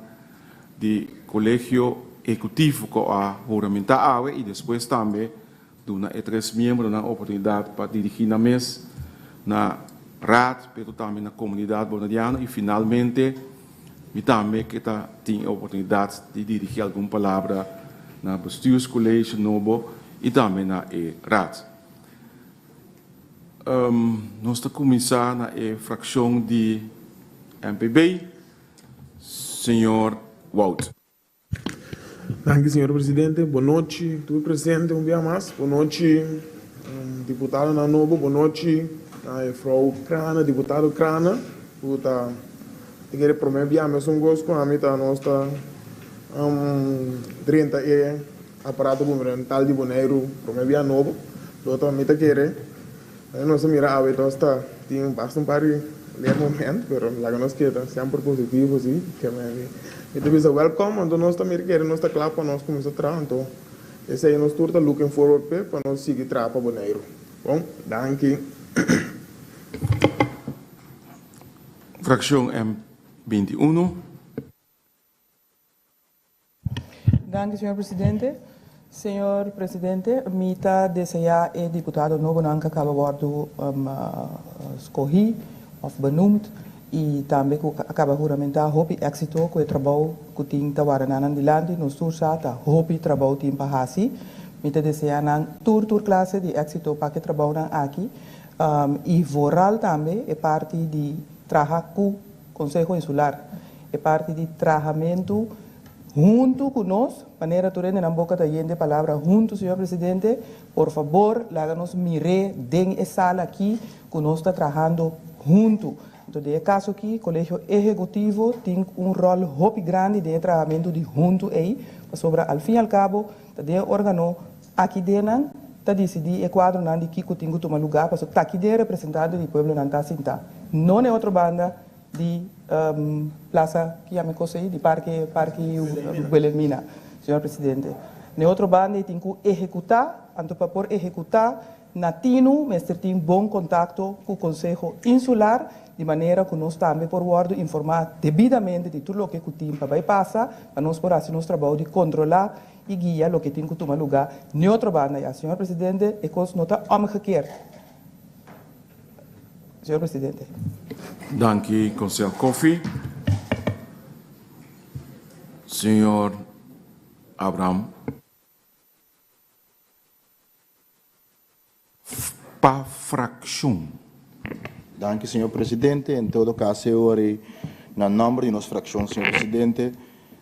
di Kolegio Ehekutivo ku a huramentá awe i despues tambe duna e tres miembronan oportunidat pa dirigí nan mes na Raad pero tambe na komunidat boneriano i finalmente mi tambe ke ta tin e oportunidat di dirigí algun palabra na Bestuurscollege nobo i tambe na e Raad. Nos ta kuminsá na e frakshon di MPB, señor Wout. Danki señor presidente. Bon nochi tur presente un bia mas. Bon nochi diputadonan nobo. Bon nochi na jefrouw Craane, diputado Craane ku ta ta kere prome bia mesun kos ku ami ta nos ta drenta e Aparato gubernamental di Boneiru prome bia nobo lo ta mi ta kere nos a mira awe tos ta tin basta un par di leer moment pero laga nos keda semper positivo si ke mi mi ta bisa welcome anto nos ta mira kere nos ta kla pa nos kuminsa traha anto esei nos tur ta looking forward p'e pa nos sigui traha pa Boneiru bon danki. Frakshon M 21. Danki, señor presidente. Señor presidente, mi ta desea e diputado nobonan ku a kaba wòrdu skohí òf benoemd i tambe ku a kaba huramentá hopi éksito ku e trabou ku tin ta wara nan nan dilanti. Nos tur sa ta hopi trabou tin pa hasi. Mi ta desea nan tur tur klase di éksito pa ku e trabounan aki i vooral tambe e parti di traha ku Konseho Insular. E parti di trahamentu huntu ku nos, manera tur hende nan boka ta yen di e palabra huntu, señor presidente, por fabor laga nos mir'é den e sala aki ku nos ta trahando huntu. Anto den e kaso aki Kolegio Ehekutivo tin un ròl hopi grandi den e trahamentu di huntu ei, pasobra al fin i al kabo ta den e organo aki den nan ta disidí e kuadronan di kiko tin ku tuma lugá, pasobra ta aki den e representante di pueblonan ta sintá, no na e otro banda. Di plaza ki yama e cosa ei? Di parke parke Wilhelmina, señor presidente. Na e otro banda e tin ku ehekutá, anto pa por ehekutá na tinu mester tin bon kontakto ku Konseho Insular di manera ku nos tambe por wòrdu informá debidamente di tur loke ku tin pa bai pasa pa nos por hasi nos trabou di kontrolá i guia loke tin ku tuma lugá na e otro banda ya. Señor presidente, e kos no ta omgekeerd. Señor Presidente. Danki Consel Coffie. Señor Abraham. Pa fraccion. Danki señor Presidente. En todo caso e ora ei na nomber di nos fraccion señor Presidente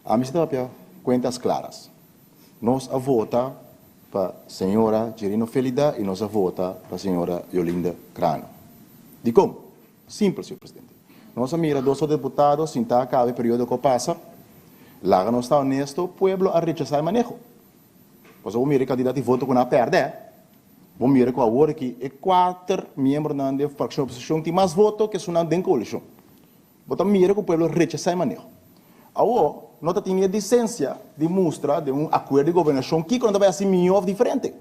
ami si ta papia cuentas claras. Nos a vota pa señora Jerino Felida y nos a vota pa señora Yolinda Crano. Dicon? Simpel, señor Presidente. Nos a mira dos otro diputado sinta caba e periodo cu a pasa. Laga nos ta honesto, pueblo a rechasa e maneho. Pasobra bo mira e cantidad di voto cu nan a perde. Bo mira cu awor aki e cuater miembronan di e fraccion oposicion tin mas voto cu esunnan den coalicion. Bo ta mira ku pueblo rechasá e maneho. Awor, no ta tin ni e disensia di mustra den un akuerdo di gobernashon kiko nan ta bai hasi mihó òf diferente.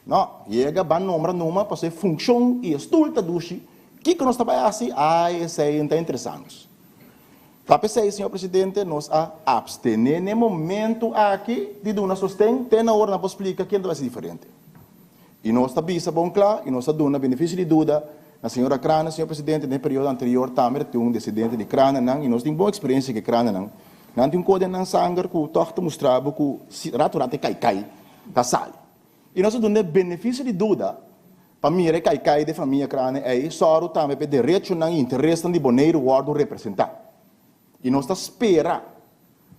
No, yega ban nombra numa pasobra e funshon i e stul ta dushi, kiko nos ta bai hasi, ai esei no ta interesá nos. Ta p'esei, señor presidente, nos a apstené n'e momentu aki di duna sosten te na ora nan por splika ken ta bai hasi diferente. I nos ta bisa bon kla i nos ta duna benefisio di duda na señora Cranen, señor presidente, den e periodo anterior tambe ta tin un desidente di Cranenan i nos tin bon eksperensia ku e Cranenan. Nan tin un kos den nan sanger ku tòg ta mustra bo ku si ratu ratu e kai kai ta sali. I nos ta duna e benefisio di duda pa mira e kai kai di e famia Cranen ei sòru tambe pa e derechonan i interesnan di Boneiru wòrdu representá. I nos ta spera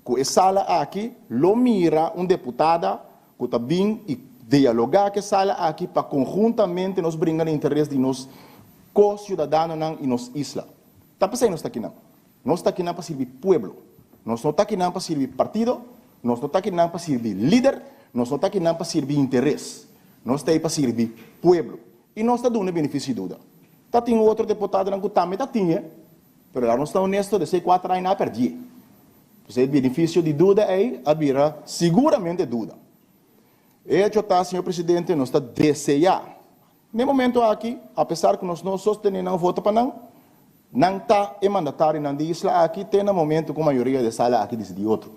ku e sala aki lo mira un deputada ku ta bin i dialogá ku e sala aki pa konhuntamente nos bringa na interes di nos ko-siudadanonan i nos isla. Ta p'esei nos ta akinan. Nos ta akinan pa sirbi pueblo. Nos no ta akinan pa sirbi partido, nos no ta akinan pa sirbi lider, nos no ta akinan pa sirbi interes. Nos ta ei pa sirbi pueblo. I nos ta duna e benefisio di duda. Ta tin otro deputadonan ku tambe ta tin e, pero laga nos ta honesto, desei e kuater aña nan a perdié. P'esei e benefisio di duda ei a bira siguramente duda. E hecho ta, señor presidente, nos ta deseá n'e momento aki, apesar ku nos no sostené nan voto pa nan, nan ta e mandatarionan di isla aki te na momento ku mayoria di e sala aki disidí otro.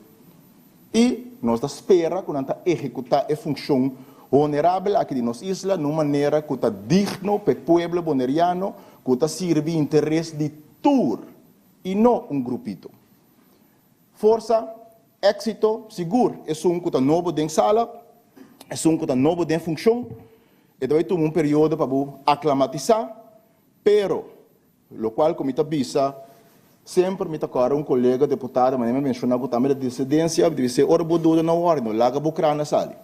I nos ta spera ku nan ta ehekutá e funshon honorabel aki di nos isla na un manera ku ta digno pa e pueblo boneriano, ku ta sirbi interes di tur i no un grupito. Forsa, éksito, sigur esun ku ta nobo den sala, esun ku ta nobo den funshon, e ta bai tuma un periodo pa bo aklamatisá, pero lokual ku mi ta bisa, semper mi ta kòrda un kolega deputado manera mi a menshoná ku tambe ta disidensia, mi ta bis'é ora bo duda no wòrdu, no laga bo krana sali.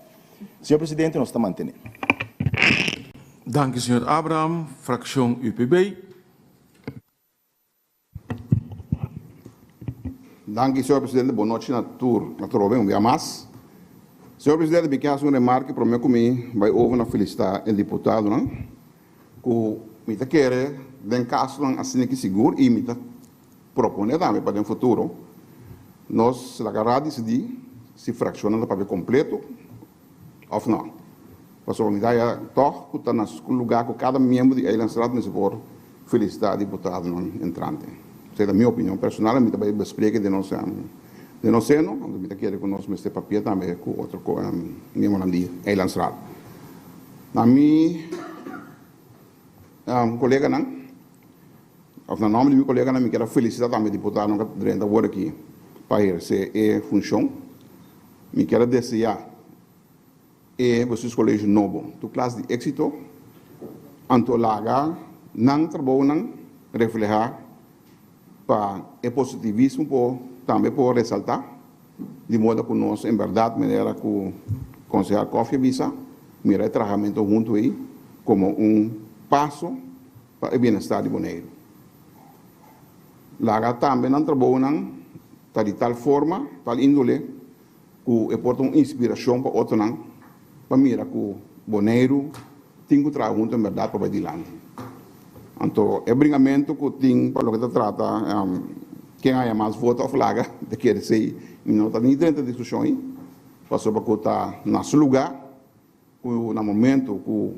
Señor Presidente, nos ta mantené. Danki señor Abraham, frakshon UPB. Danki, señor presidente. Bon nochi na tur, na tur hoben un bia mas. Señor presidente, mi ke hasi un remarke prome ku mi bai over na felisitá e diputadonan ku mi ta kere den kasonan asina ki sigur i mi ta propone tambe pa den futuro nos laga raad disidí si frakshonnan ta papia kompleto òf no. Pasobra mi ta haya tòg ku ta na lugá ku kada miembro di Eilandsraad mester por felisitá diputadonan entrante. Esei ta mi opinion personal i mi ta bai bespreke den nos den nos seno, anto mi ta kere ku nos mester papia tambe ku otro miembronan di Eilandsraad. Na mi koleganan òf na nòmber di mi koleganan mi kier a felisitá tambe diputadonan ku a drenta awor aki pa ehersé e funshon. Mi kier a deseá e Bestuurscollege nobo tur klas di éksito, anto laga nan trabounan reflehá pa e positivismo por tambe por resaltá, di moda ku nos en bèrdat manera ku Konsehal Coffie a bisa, mira e trahamentu huntu ei komo un paso pa e bienestar di Boneiru. Laga tambe nan trabounan ta di tal forma, tal índole, ku e por ta un inspirashon pa otronan pa mira ku Boneiru tin ku traha huntu en bèrdat pa bai dilanti. Anto e bringamentu ku tin pa loke ta trata ken haña mas voto òf laga ta kere esei mi no ta ni drenta diskushon ei pasobra ku ta na su lugá ku na momento ku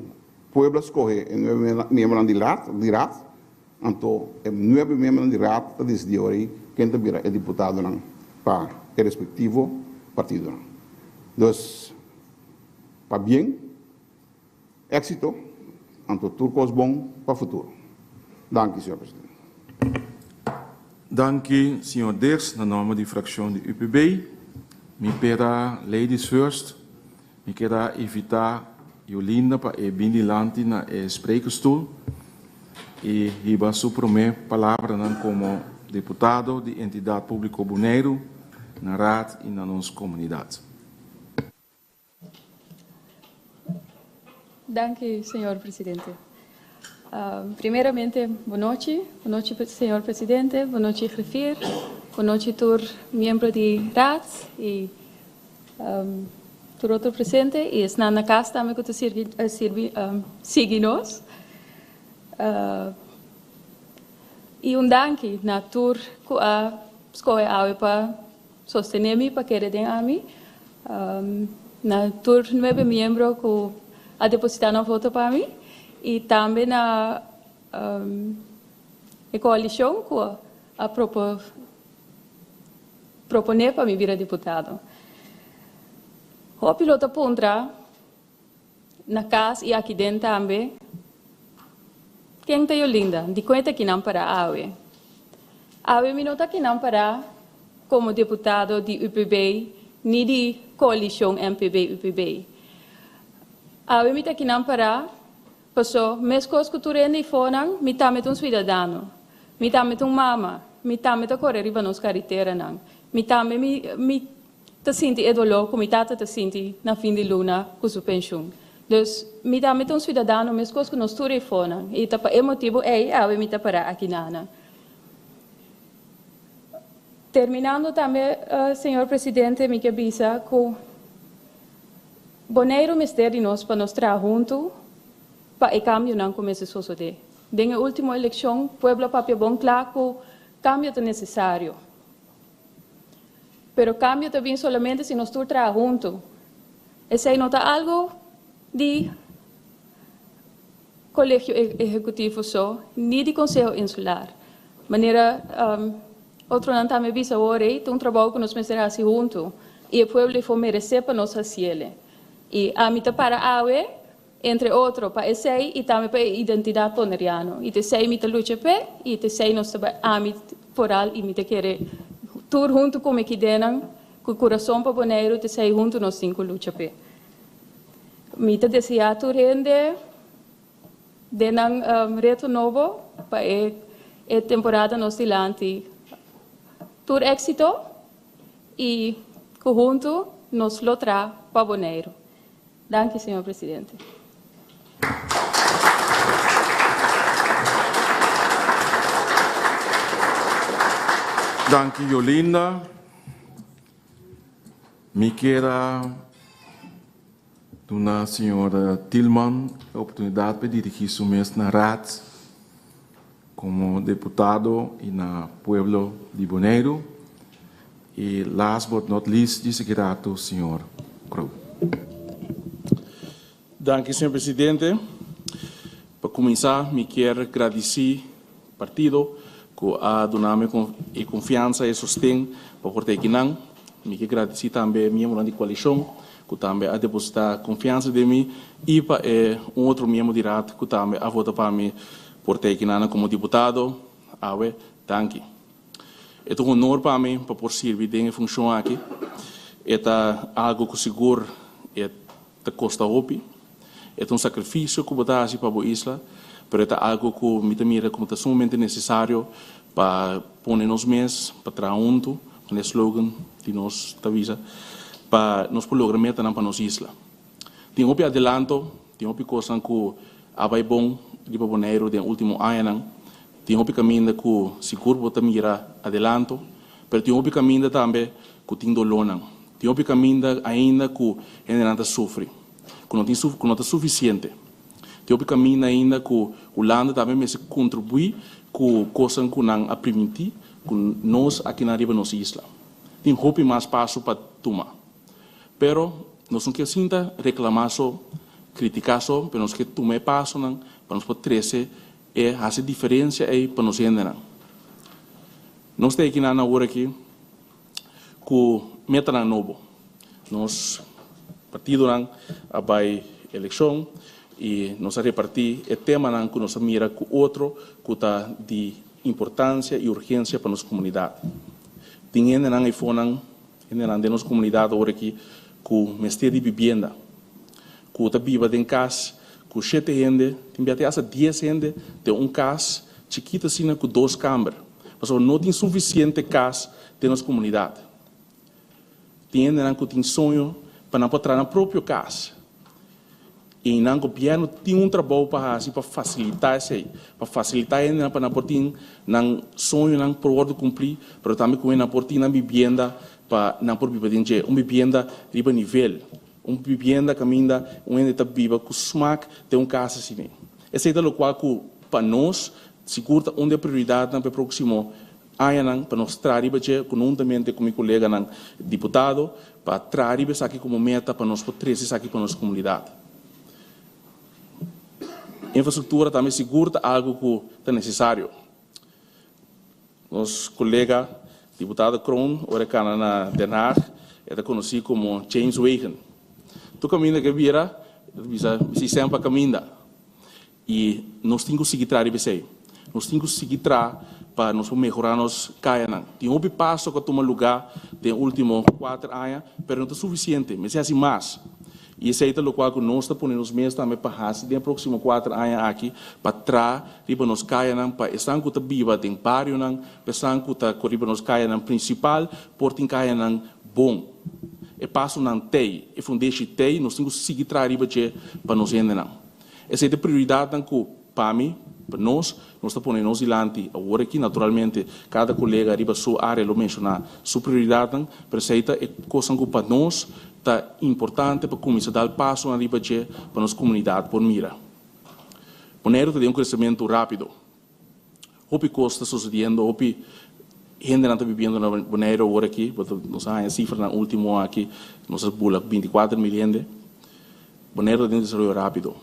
pueblo a skohe e nuebe miembronan di di raad, anto e nuebe miembronan di raad ta disidí ora ei ken ta bira e diputadonan pa e respektivo partidonan. Dus, pabien, éksito, anto tur kos bon pa futuro. Danki, señor presidente. Danki, señor Dirks, na nòmber di frakshon di UPB. Mi pera ladies first. Mi kier a invitá Yolinda pa e bin dilanti na e spreekstoel i hiba su promé palabranan komo diputado di Entidat Públiko Boneiru na Raad i na nos komunidat. Danki, señor presidente. Primeramente, bon nochi. Bon nochi, señor presidente. Bon nochi, griffier. Bon nochi tur miembro di Raad i Tur otro presente y esnan na cas tambe cu ta sirbi sirbi sigui nos. Y un danki na tur cu a scoge awe pa sostene mi, pa kere den ami. Na tur nuebe miembro cu a deposita nan voto pa mi y tambe na e coalicion cu a propo. Proponé pa mi bira diputado. Hopi lo ta puntra na kas i aki den tambe, Ken ta Yolinda? Dikon e ta kinan pará awe? Awe mi no ta kinan pará komo diputado di UPB ni di koalishon MPB-UPB. Awe mi ta kinan pará Paso, meskos ku tur hende eifonan, mi tambe ta un suidadano. Mi tambe ta un mama. Mi tambe ta kore riba nos kariteranan. Mi tambe mi mi ta sinti e doló ku mi tata ta sinti na fin di luna ku su penshun. Dus, mi tambe ta un suidadano meskos ku nos tur eifonan. I ta pa e motibu ei awe mi ta pará aki nana. Terminando tambe, señor presidente, mi ke bisa ku. Boneiru mester di nos pa nos traha huntu pa e kambionan ku mester sosodé. Den e último elekshon pueblo a papia bon kla ku kambio ta nesesario. Pero kambio ta bin solamente si nos tur traha huntu. Esei no ta algu di Kolegio Ehekutivo so, ni di Konseho Insular. Manera otronan tambe bisa awor ei, ta un trabou ku nos mester hasi huntu i e pueblo ei for meresé pa nos hasiele. I ami ta para awe, entre otro, pa esei i tambe pa e identidat boneriano. I ta esei mi ta lucha p'e i ta esei nos ta bai, ami foral i mi ta kere tur huntu ku mi kidenan ku kurason pa Boneiru, ta esei huntu nos tin ku lucha p'e. Mi ta deseá tur hende den nan reto nobo pa e e temporada nos dilanti tur éksito i ku huntu nos lo tra pa Boneiru. Danki señor presidente. Danki Yolinda. Mi kier a duna señor Thielman e oportunidad pa dirigi su mes na Raad como deputado y na pueblo di Boneiru. Y last but not least di sigui rato señor Kroon. Danki señor presidente. Pa cuminsa mi kier gradici partido cu a duna mi e confiansa y e sosten pa por ta ekinan. Mi kier gradici tambe miembronan di coalicion cu tambe a deposita confiansa den mi y pa e un otro miembro di raad cu tambe a vota pa mi por ta ekinan como diputado awe. Danki. E ta un honor pa mi pa por sirbi den e funcion aki. E ta algo cu sigur e Ta kosta hopi. E ta un sakrifisio ku bo ta hasi pa bo isla, pero e ta algu ku mi ta mira komo ta sumamente nesesario pa pone nos mes pa traha huntu, manera e slogan di nos ta bisa, pa nos por logra metanan pa nos isla. Tin hopi adelanto, tin hopi kosnan ku a bai bon riba Boneiru den ultimo añanan, tin hopi kaminda ku sigur bo ta mira adelanto, pero tin hopi kaminda tambe ku tin dolónan. Tin hopi kaminda ainda ku hendenan ta sufri, ku no tin ku no ta sufisiente. Tin hopi kaminda ainda ku Hulanda tambe mester kontribuí ku kosnan ku nan a primintí ku nos akinan riba nos isla. Tin hopi mas paso pa tuma. Pero nos no ke sinta reklamá so, kritiká so, pero nos ke tuma e pasonan pa nos por trese e hasi diferensia ei pa nos hendenan. Nos ta ekinan awor aki. Ku metanan nobo. Nos partidonan a bai elekshon i nos a repartí e temanan ku nos a mira ku otro ku ta di importansia i urgensia pa nos komunidat. Tin hendenan eifonan, hendenan den nos komunidat awor aki ku mester di bibienda, ku ta biba den kas ku shete hende, tin bia te asta dies hende den un kas chikito asina ku dos kamber. Pasobra no tin sufisiente kas den nos komunidat. Tin hendenan ku tin soño pa nan por traha nan propio kas. I nan gobièrnu tin un trabou pa hasi pa fasilitá esei, pa fasilitá hendenan pa nan por tin nan soñonan por wòrdu kumplí, pero tambe ku nan por tin nan bibienda pa nan por biba den dje, un bibienda riba nivel, un bibienda kaminda un hende ta biba ku smak den un kas asina. Esei ta lokual ku pa nos Sigur ta un di e prioridatnan pa e próksimo añanan pa nos traha riba dje konhuntamente ku mi koleganan diputado pa traha riba esaki komo meta pa nos por trese esaki pa nos komunidat. Infrastruktura tambe sigur ta algu ku ta nesesario. Nos kolega diputado Kroon ora e kana na Den Haag e ta konosí komo James Wegen. Tur kaminda ku e bira e ta bisa mi si semper kaminda. I nos tin ku sigui traha riba esei. Nos tin ku sigui traha pa nos por mehorá nos kayanan. Tin hopi paso ku a tuma lugá den último kuater aña, pero no ta sufisiente. Mester hasi mas. I esei ta lokual ku nos ta pone nos mes tambe pa hasi den e próksimo kuater aña aki, pa traha riba nos kayanan, pa esnan ku ta biba den barionan, pa esnan ku ta riba nos kayanan prinsipal por tin kayanan bon. E pasonan t'ei, e fundeshi t'ei, nos tin ku sigui traha riba dje pa nos hendenan. Esei ta e prioridatnan ku pa mi, pa nos, nos ta pone nos dilanti awor aki. Naturalmente kada kolega riba su área lo menshoná su prioridatnan, pero esei ta e kosnan ku pa nos ta importante pa kuminsá dal pasonan riba dje pa nos komunidat por mira. Boneiru ta den un kresementu rápido. Hopi kos ta sosediendo, hopi hendenan ta bibiendo na Boneiru awor aki. Bo ta, nos a haña sifranan último aki, nos a bula 24 mil hende. Boneiru ta den desaroyo rápido.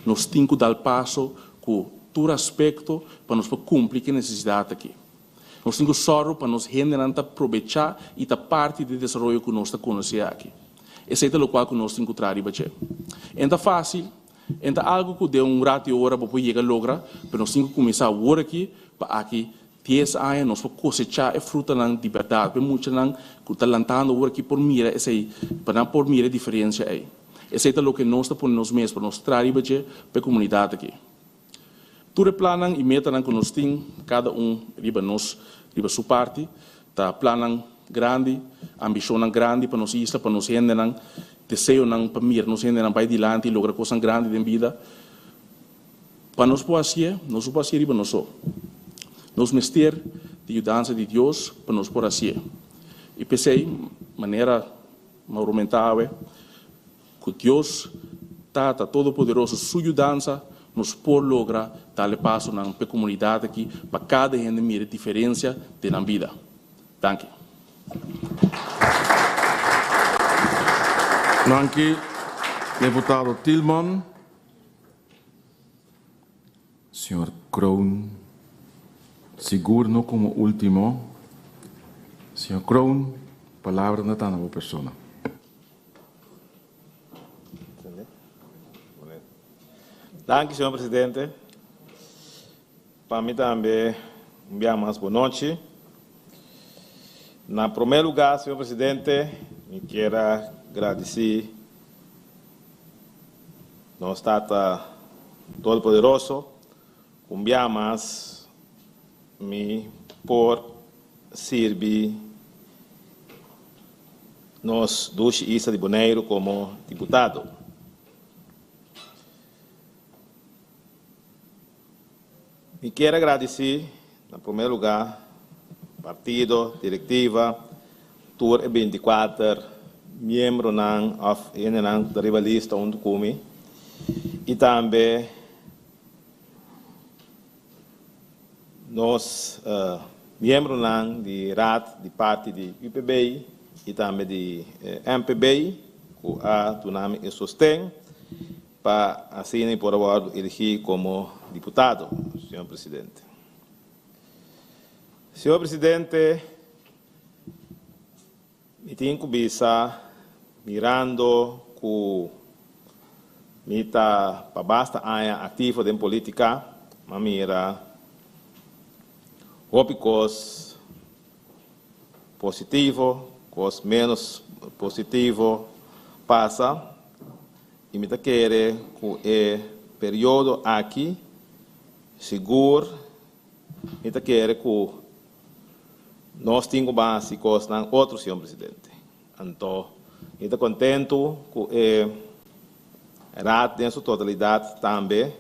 Nos tin ku dal paso ku tur aspekto pa nos por kumpli ku e nesesidat aki. Nos tin ku sòru pa nos hendenan ta probechá i ta parti di e desaroyo ku nos ta konosé aki. Esei ta lokual ku nos tin ku traha riba dje. E no ta fásil, e no ta algu ku den un ratu di ora bo por yega logra, pero nos tin ku kuminsá awor aki pa aki 10 aña nos por kosechá e frutanan di bèrdat, pa e muchanan ku ta lantando awor aki por mira esei, pa nan por mira e diferensia ei. Esei ta loke nos ta pone nos mes pa nos traha riba dje pa e komunidat aki. Tur e plannan i metanan ku nos tin, kada un riba nos riba su parti, ta plannan grandi, ambishonnan grandi pa nos isla, pa nos hendenan, deseonan pa mira nos hendenan bai dilanti i logra kosnan grandi den bida. Pa nos por hasié, nos no por hasié riba nos so. Nos mester di yudansa di Dios pa nos por hasié. I p'esei, manera Mauro menta awe, ku Dios Tata Todopoderoso su yudansa, nos por logra dal e pasonan p'e komunidat aki pa kada hende mira e diferensia den nan bida. Danki. Danki, Deputado Thielman. Señor Kroon, sigur no komo último. Señor Kroon, palabra no ta na bo persona. Danki, señor presidente. Pa mi tambe, un bia mas bon nochi. Na promé lugá, señor presidente, mi kier a gradisí nos Tata Todopoderoso ku un bia mas mi por sirbi nos dushi isla di Boneiru komo diputado. Mi kier a gradisí na promé lugá partido, direktiva, tur e 24 miembronan òf hendenan ku ta riba lista huntu ku mi i tambe nos miembronan di raad di parti di UPB i tambe di MPB ku a duna mi e sosten pa asina mi por a wòrdu eligí komo diputado, señor presidente. Señor presidente, mi tin ku bisa mirando ku mi ta pa basta aña aktivo den polítika, m'a mira hopi kos positivo, kos ménos positivo pasa i mi ta kere ku e periodo aki sigur mi ta kere ku nos tin ku ban hasi kosnan otro, señor presidente. Anto mi ta kontentu ku e Raad den su totalidat tambe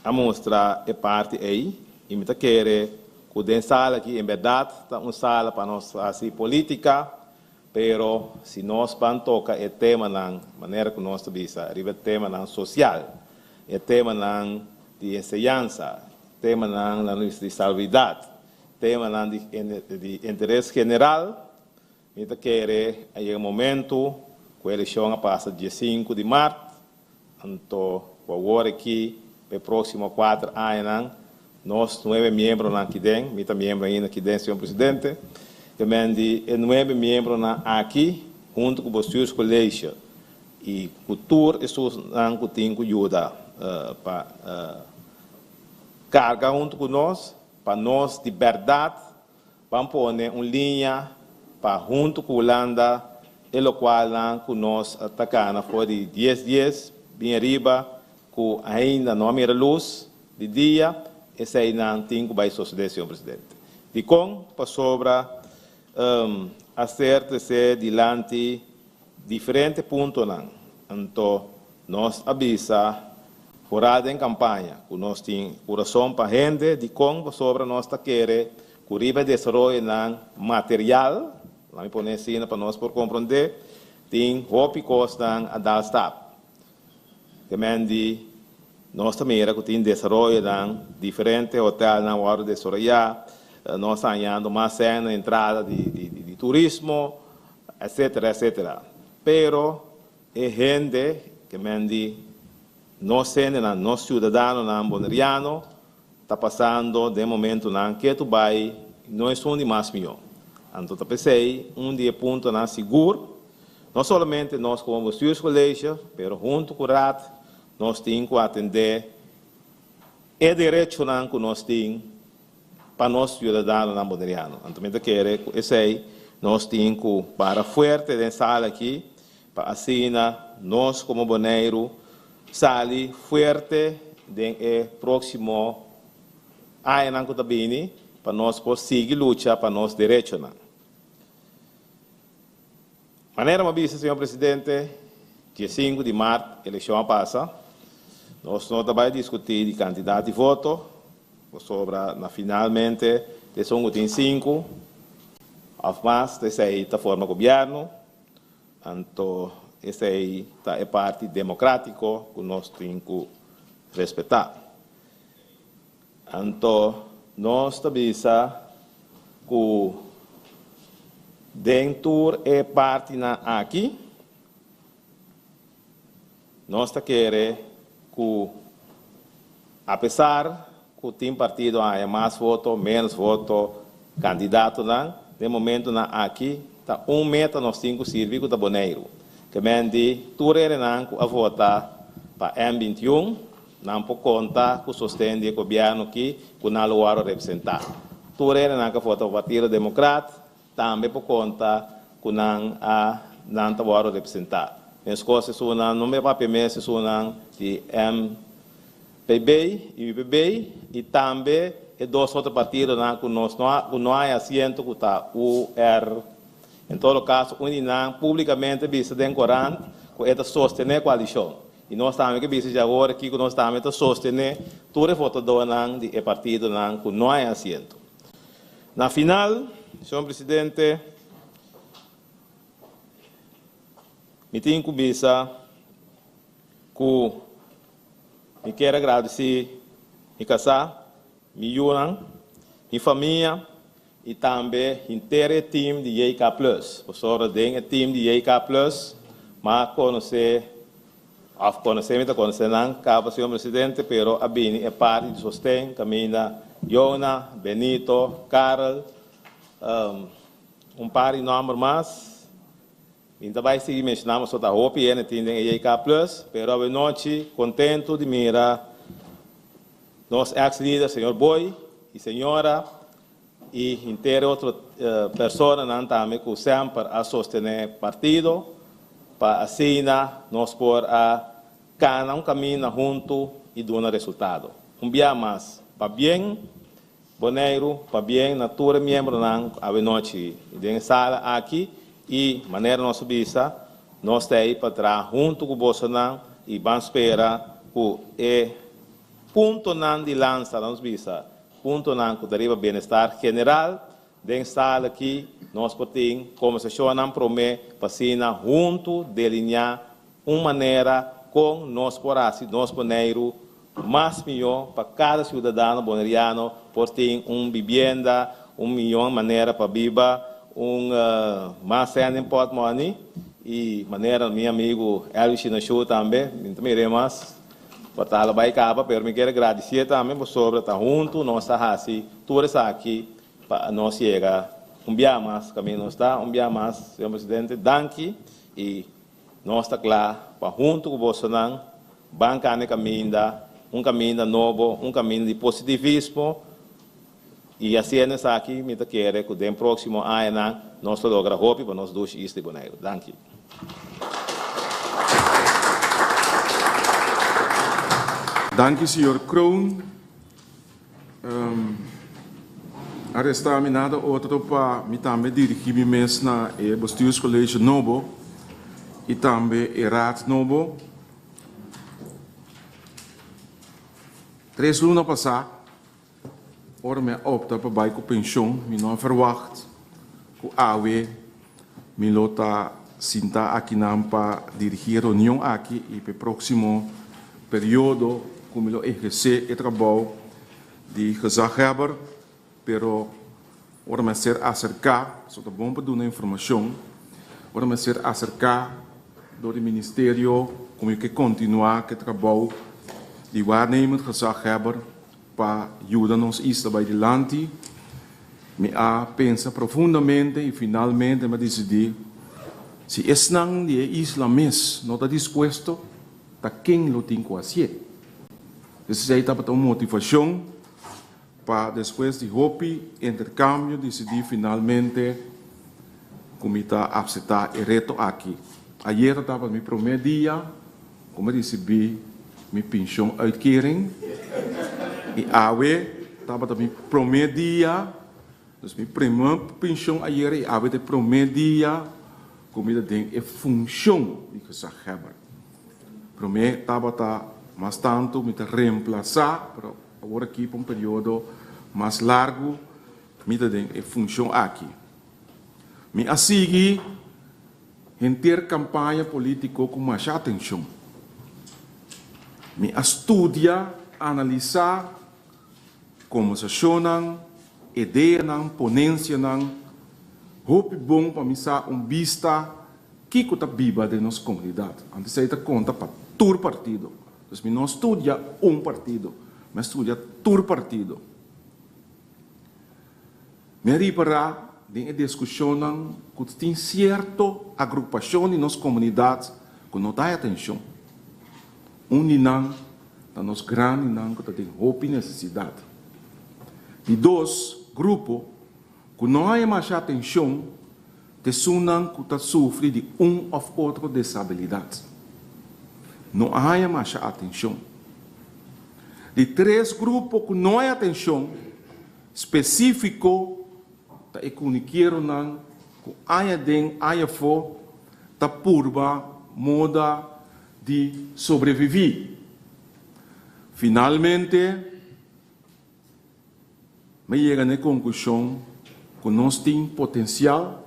a mustra e parti ei i mi ta kere ku den sala aki en bèrdat ta un sala pa nos hasi polítika, pero si nos ban toka e temanan manera ku nos ta bisa riba e temanan sosial, e temanan di enseñansa, temanan na nos di salubridat, temanan di di interes general, mi ta kere a yega momentu ku e elekshon a pasa 15 di mart, anto ku awor aki pa e próksimo 4 añanan nos nuebe miembronan aki den, mi ta miembro ainda aki den, señor presidente, ke men di e nuebe miembronan aki huntu ku bestuurscollege i ku tur esunnan ku tin ku yuda pa karga huntu ku nos, pa nos di bèrdat ban pone un liña pa huntu ku Hulanda e lokualnan ku nos ta gana for di 10 10 bin ariba ku ainda no a mira lus di dia, eseinan tin ku bai sosodé, señor presidente. Dikon? Pasobra a ser tresé dilanti diferente puntonan, anto nos a bisa foral den kampaña ku nos tin kurason pa hende. Dikon? Pasobra nos ta kere ku riba e desaroyonan material, laat mi pone asina pa nos por komprondé, tin hopi kosnan a dal stap. Ke men di. Nos ta mira ku tin desaroyonan, diferente hotelnan wòrdu desaroyá, nos ta hañando mas sèn na entrada di turismo, etcetera, etcetera. Pero e hende ke men di nos hendenan, nos siudadanonan boneriano ta pasando den momentunan ketu bai no esun di mas mihó. Anto ta p'esei un di e puntonan sigur, no solamente nos komo Bestuurscollege, pero huntu ku Raad Nos tin ku atendé e derechonan ku nos tin pa nos siudadanonan boneriano. Anto mi ta kere ku esei nos tin ku para fuerte den sala aki pa asina nos komo Boneiru sali fuerte den e próksimo añanan ku ta bini pa nos por sigui lucha pa nos derechonan. Manera mi a bisa, señor presidente, dia sinku di mart elekshon a pasa. Nos no ta bai diskutí di kantidat di voto, pasobra na finalmente ta esun ku tin sinku òf mas ta esei ta forma gobièrnu. Anto esei ta e parti demokrátiko ku nos tin ku respetá. Anto nos ta bisa ku den tur e partinan aki nos ta kere ku apesar ku tin partido a haña mas voto, menos voto, kandidatonan den momentonan aki ta un meta nos tin ku sirbi ku ta Boneiru. Ke men di tur erenan ku a vota pa M 21 Nan por konta ku sosten di e gobièrnu ki ku nan lo wòrdu representá. Tur hendenan ku a vota pa Partido Demokrat tambe por konta ku nan a nan ta wòrdu representá. Meskos esunnan no me papia mes esunnan di MPB i UPB i tambe e dos otro partidonan ku nos no a ku no haña asiento ku ta UR. En todo kaso un di nan públikamente bisa den korant ku e ta sostené koalishon. I nos tambe ke bisa dje awor aki ku nos tambe ta sostené tur e votadónan di e partidonan ku no hay asiento. Na final, señor presidente, mi tin ku bisa ku mi kier a gradisí mi kasá, mi yunan, mi famia i tambe henter e team di JK Plus. Pasobra den e team di JK Plus m'a konosé, òf konosé mi ta konosé nan kaba señor presidente, pero a bini e parti di sosten kaminda Jona, Benito, Karel, un par di nòmber mas. Mi ta bai sigui menshoná pasobra ta hopi hende tin den e JK Plus, pero awenochi kontentu di mira nos ex lider señor Boy i señora i henter e otro personanan tambe ku semper a sostené partido pa asina nos por a kana un kaminda huntu i duna resultado. Un bia mas, pabien Boneiru, pabien na tur e miembronan ku awenochi den e sala aki i manera nos a bisa, nos ta ei pa traha huntu ku bosonan i ban spera ku e puntonan di lansa, nos bisa, puntonan ku ta riba bienestar general den sala aki, nos por tin kombersashonnan promé pa asina huntu delineá un manera kon nos por hasi nos Boneiru mas mihó pa kada siudadano boneriano por tin un bibienda, un mihó manera pa biba, un mas sèn den pòtmòni i manera mi amigu Elvis Shinashu tambe, mi no ta mir'é mas. Pa tal a bai kaba, pero mi kier gradisié tambe pasobra ta huntu nos a hasi tur esaki pa nos yega un bia mas kaminda nos ta. Un bia mas, señor presidente, danki i nos ta kla pa huntu ku bosonan ban kanda e kaminda, un kaminda nobo, un kaminda di positivismo i hasiendo esaki mi ta kere ku den próksimo añanan nos lo logra hopi pa nos dushi isla di Boneiru. Danki. Danki señor Kroon. A resta mi nada otro pa mi tambe dirigi mi mes na e Bestuurscollege nobo y tambe e Raad nobo. Tres luna pasa Ora mi a opta pa bai ku penshon, mi no a verwagt ku awe mi lo ta sinta akinan pa dirigí e reunion aki i pa e próksimo periodo. ku mi lo ehersé e trabou di gezaghebber, pero ora mi a ser aserká, so ta bon pa duna informashon, ora mi a ser aserká dor di ministerio ku mi ke kontinuá ku e trabou di waarnemend gezaghebber pa yuda nos isla bai dilanti, mi a pensa profundamente i finalmente mi a disidí si esnan di e isla mes no ta dispuesto, ta ken lo tin ku hasié. Esei tabata un motivashon pa despues di hopi interkambio disidí finalmente ku mi ta apseptá e reto aki. Ayera tabata mi promé dia ku mi risibí mi penshon uitkering i awe tabata mi promé dia, dus mi promé penshon ayera i awe ta e promé dia ku mi ta den e funshon di gezaghebber. Promé tabata mas tantu mi ta remplasá, pero awor aki pa un periodo mas largu mi ta den e funshon aki. Mi a sigui henter kampaña polítiko ku masha atenshon. Mi a studia, analisá kombersashonnan, ideanan, ponensianan hopi bon pa mi sa un bista kiko ta biba den nos komunidat. Anto esei ta konta pa tur partido. Dus mi no a studia un partido, mi a studia tur partido. Mi a ripará den e diskushonnan ku tin sierto agrupashon di nos komunidat ku no ta haña atenshon. Un di nan ta nos grandinan ku ta den hopi nesesidat. Di dos grupo ku no haña masha atenshon ta esunnan ku ta sufri di un òf otro desabilidat. No a haña masha atenshon. Di tres grupo ku no haña atenshon Spesífiko ta e kunikieronan ku aña den aña afó ta purba moda di sobreviví. Finalmente, mi a yega na e konklushon ku nos tin potensial,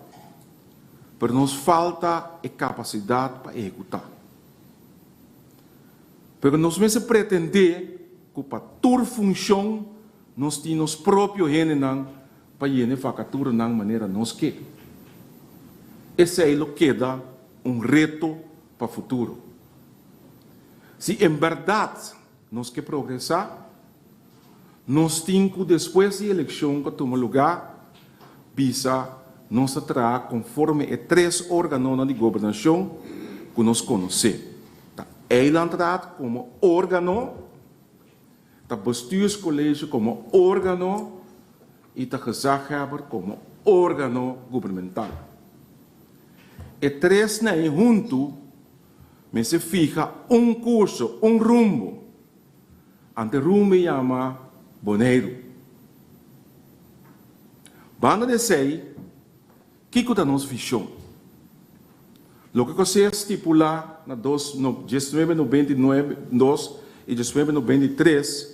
pero nos falta e kapasidat pa ehekutá. Pero nos mester pretendé ku pa tur funshon Nos tin nos propio hendenan pa yena e vakaturanan manera nos ke. Esei lo keda un reto pa futuro. Si en bèrdat nos ke progresá, nos tin ku despues di elekshon ku a tuma lugá bisa nos ta traha konforme e tres órganonan di gobernashon ku nos konosé, ta Eilandraad komo órgano, Ta Bestuurscollege como organo y ta Gezaghebber como organo gubernamental. E tresnan ei huntu mester fiha un curso, un rumbo. Ante rumbo e yama Boneiru. Banda di esei, Kiko ta nos vishon? Loke ku a ser stipulá na dos no diesnuebe nobenta i nuebe dos i diesnuebe nobenta i tres,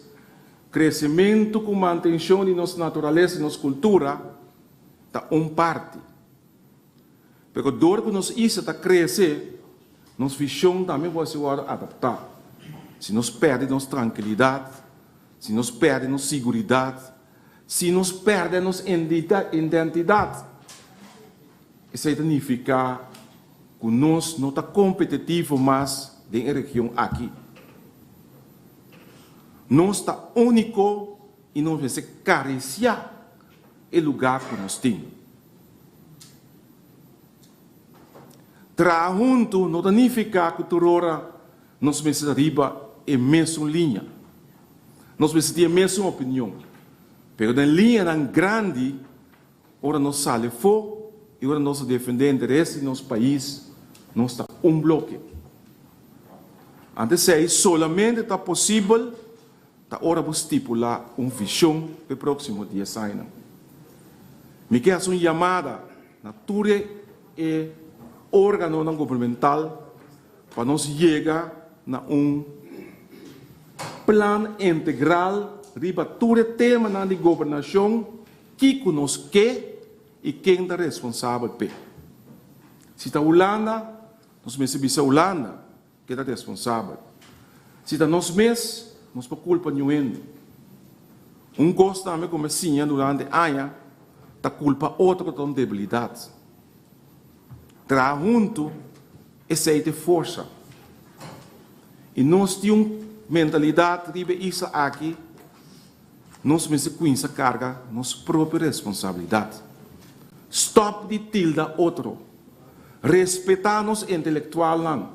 kresementu ku mantenshon di nos naturalesa i nos kultura ta un parti. Pero dor ku nos isla ta krese, nos vishon tambe por a wòrdu adaptá. Si nos pèrdè nos trankilidat, si nos pèrdè nos siguridat, Si nos pèrdè nos identidat, esei ta nifiká ku nos no ta kompetitivo mas den e region aki. Nos ta úniko i nos mester karisiá e lugá ku nos tin. Traha huntu no ta nifiká ku tur ora nos mester ta riba e mesun liña. Nos mester tin e mesun opinion, pero den liñanan grandi, ora nos sali afó i ora nos ta defendé interes di nos pais, nos ta un bloke. Ante esei solamente ta posibel ta ora bo stipulá un vishon p'e próksimo dies añanan. Mi ke hasi un yamada na tur e órganonan gubernamental Pa nos yega na un plan integral riba tur e temanan di gobernashon, kiko nos ke i ken ta responsabel p'e. Si ta Hulanda, nos mester bisa Hulanda ke ta responsabel. Si ta nos mes, Nos por kulpa niun hende. Un kos tambe ku mi a siña durante aña ta kulpa otro ta un debilidat. Traha huntu esei ta e forsa. I nos tin un mentalidat riba e isla aki, nos mester kuinsa karga nos propio responsabilidat. Stòp di tilda otro. Respetá nos intelektualnan.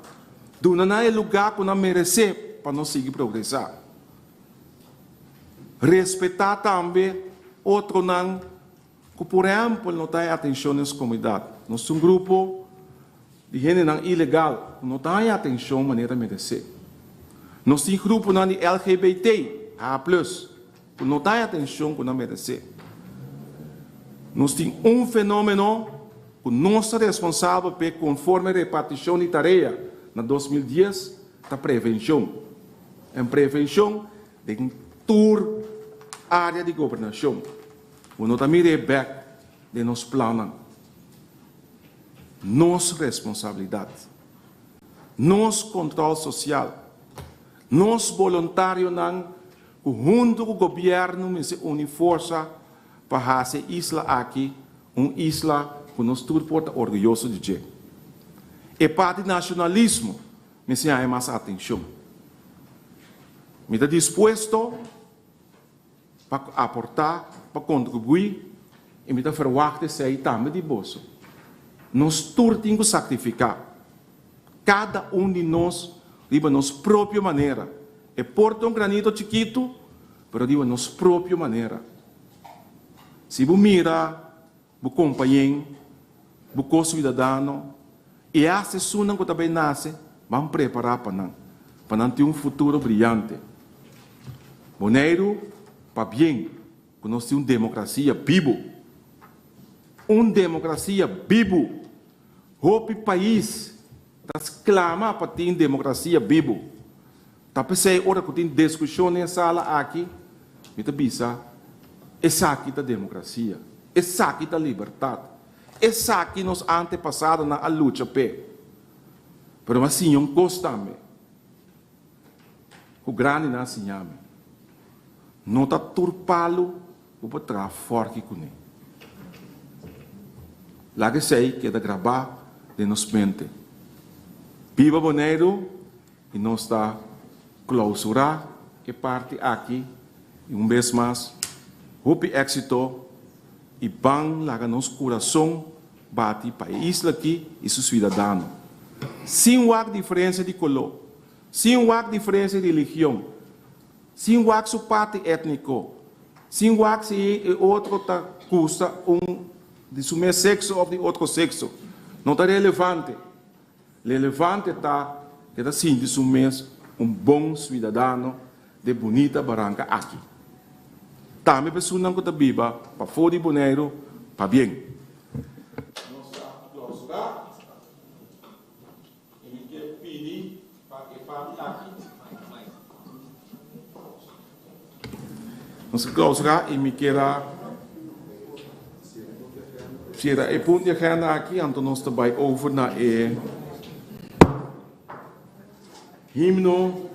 Duna nan e lugá ku nan meresé pa nos sigui progresá. Respetá tambe otronan ku por ehèmpel no ta haña atenshon den nos komunidat. Nos ta un grupo di hendenan ilegal ku no ta haña atenshon manera meresé. Nos tin gruponan di LGBT, H plus, ku no ta haña atenshon ku nan meresé. Nos tin un fenómeno ku nos ta responsabel p'e konforme repartishon di tarea na 2010 ta prevenshon. En prevenshon den tur área di gobernashon. Bo no ta mir'é bèk den nos plannan. Nos responsabilidat. Nos kontròl sosial. Nos boluntarionan ku huntu ku gobièrnu mester uni forsa pa hasi e isla aki un isla ku nos tur por ta orguyoso di dje. E parti nashonalismo mester haña mas atenshon. Mi ta dispuesto pa aportá, pa kontribuí i mi ta ferwagt esei tambe di boso. Nos tur tin ku sakrifiká, kada un di nos riba nos propio manera. E por ta un granito chikitu, pero riba nos propio manera. Si bo mira bo kompañen, bo ko-suidadano i hasta esunnan ku ta bai nase, ban prepará pa nan, pa nan tin un futuro briyante. Boneiru, pabien ku nos tin un demokrasia bibu. Un demokrasia bibu! Hopi pais ta sklama pa tin demokrasia bibu. Ta p'esei ora ku tin diskushon den e sala aki, mi ta bisa, Esaki ta demokrasia. Esaki ta libertat. Esaki nos antepasadonan a lucha p'e. Pero mi a siña un kos tambe ku grandinan a siña mi, No ta tur palu bo por traha fòrki kuné. Laga esei keda grabá den nos mente. Biba Boneiru! I nos ta klausurá e parti aki i un bes mas hopi éksito i ban laga nos kurason bati pa e isla aki i su suidadano. Sin wak diferensia di koló, sin wak diferensia di religion, sin wak su parti étniko, sin wak si e otro ta gusta un di su mes sekso òf di otro sekso, no ta relevante. Relevante ta ke ta sinti su mes un bon suidadano de bunita baranka aki. Tambe pesunnan ku ta biba pafó di Boneiru pabien. Nos ta klausurá i mi ke pidi pa e parti aki. Nos a clausura y mi kier a cera e punto di agenda aki, anto nos ta bay over na e himno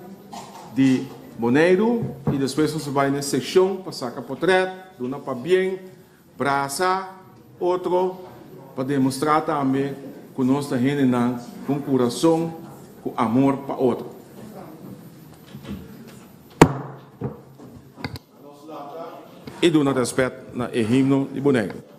di Boneiru y despues nos ta bay na e seccion pa saca potret, duna pabien. Brasa otro pa demostrá tambe ku nos ta hendenan ku un kurason ku amor pa otro. I duna rèspèt na e himno di Boneiru.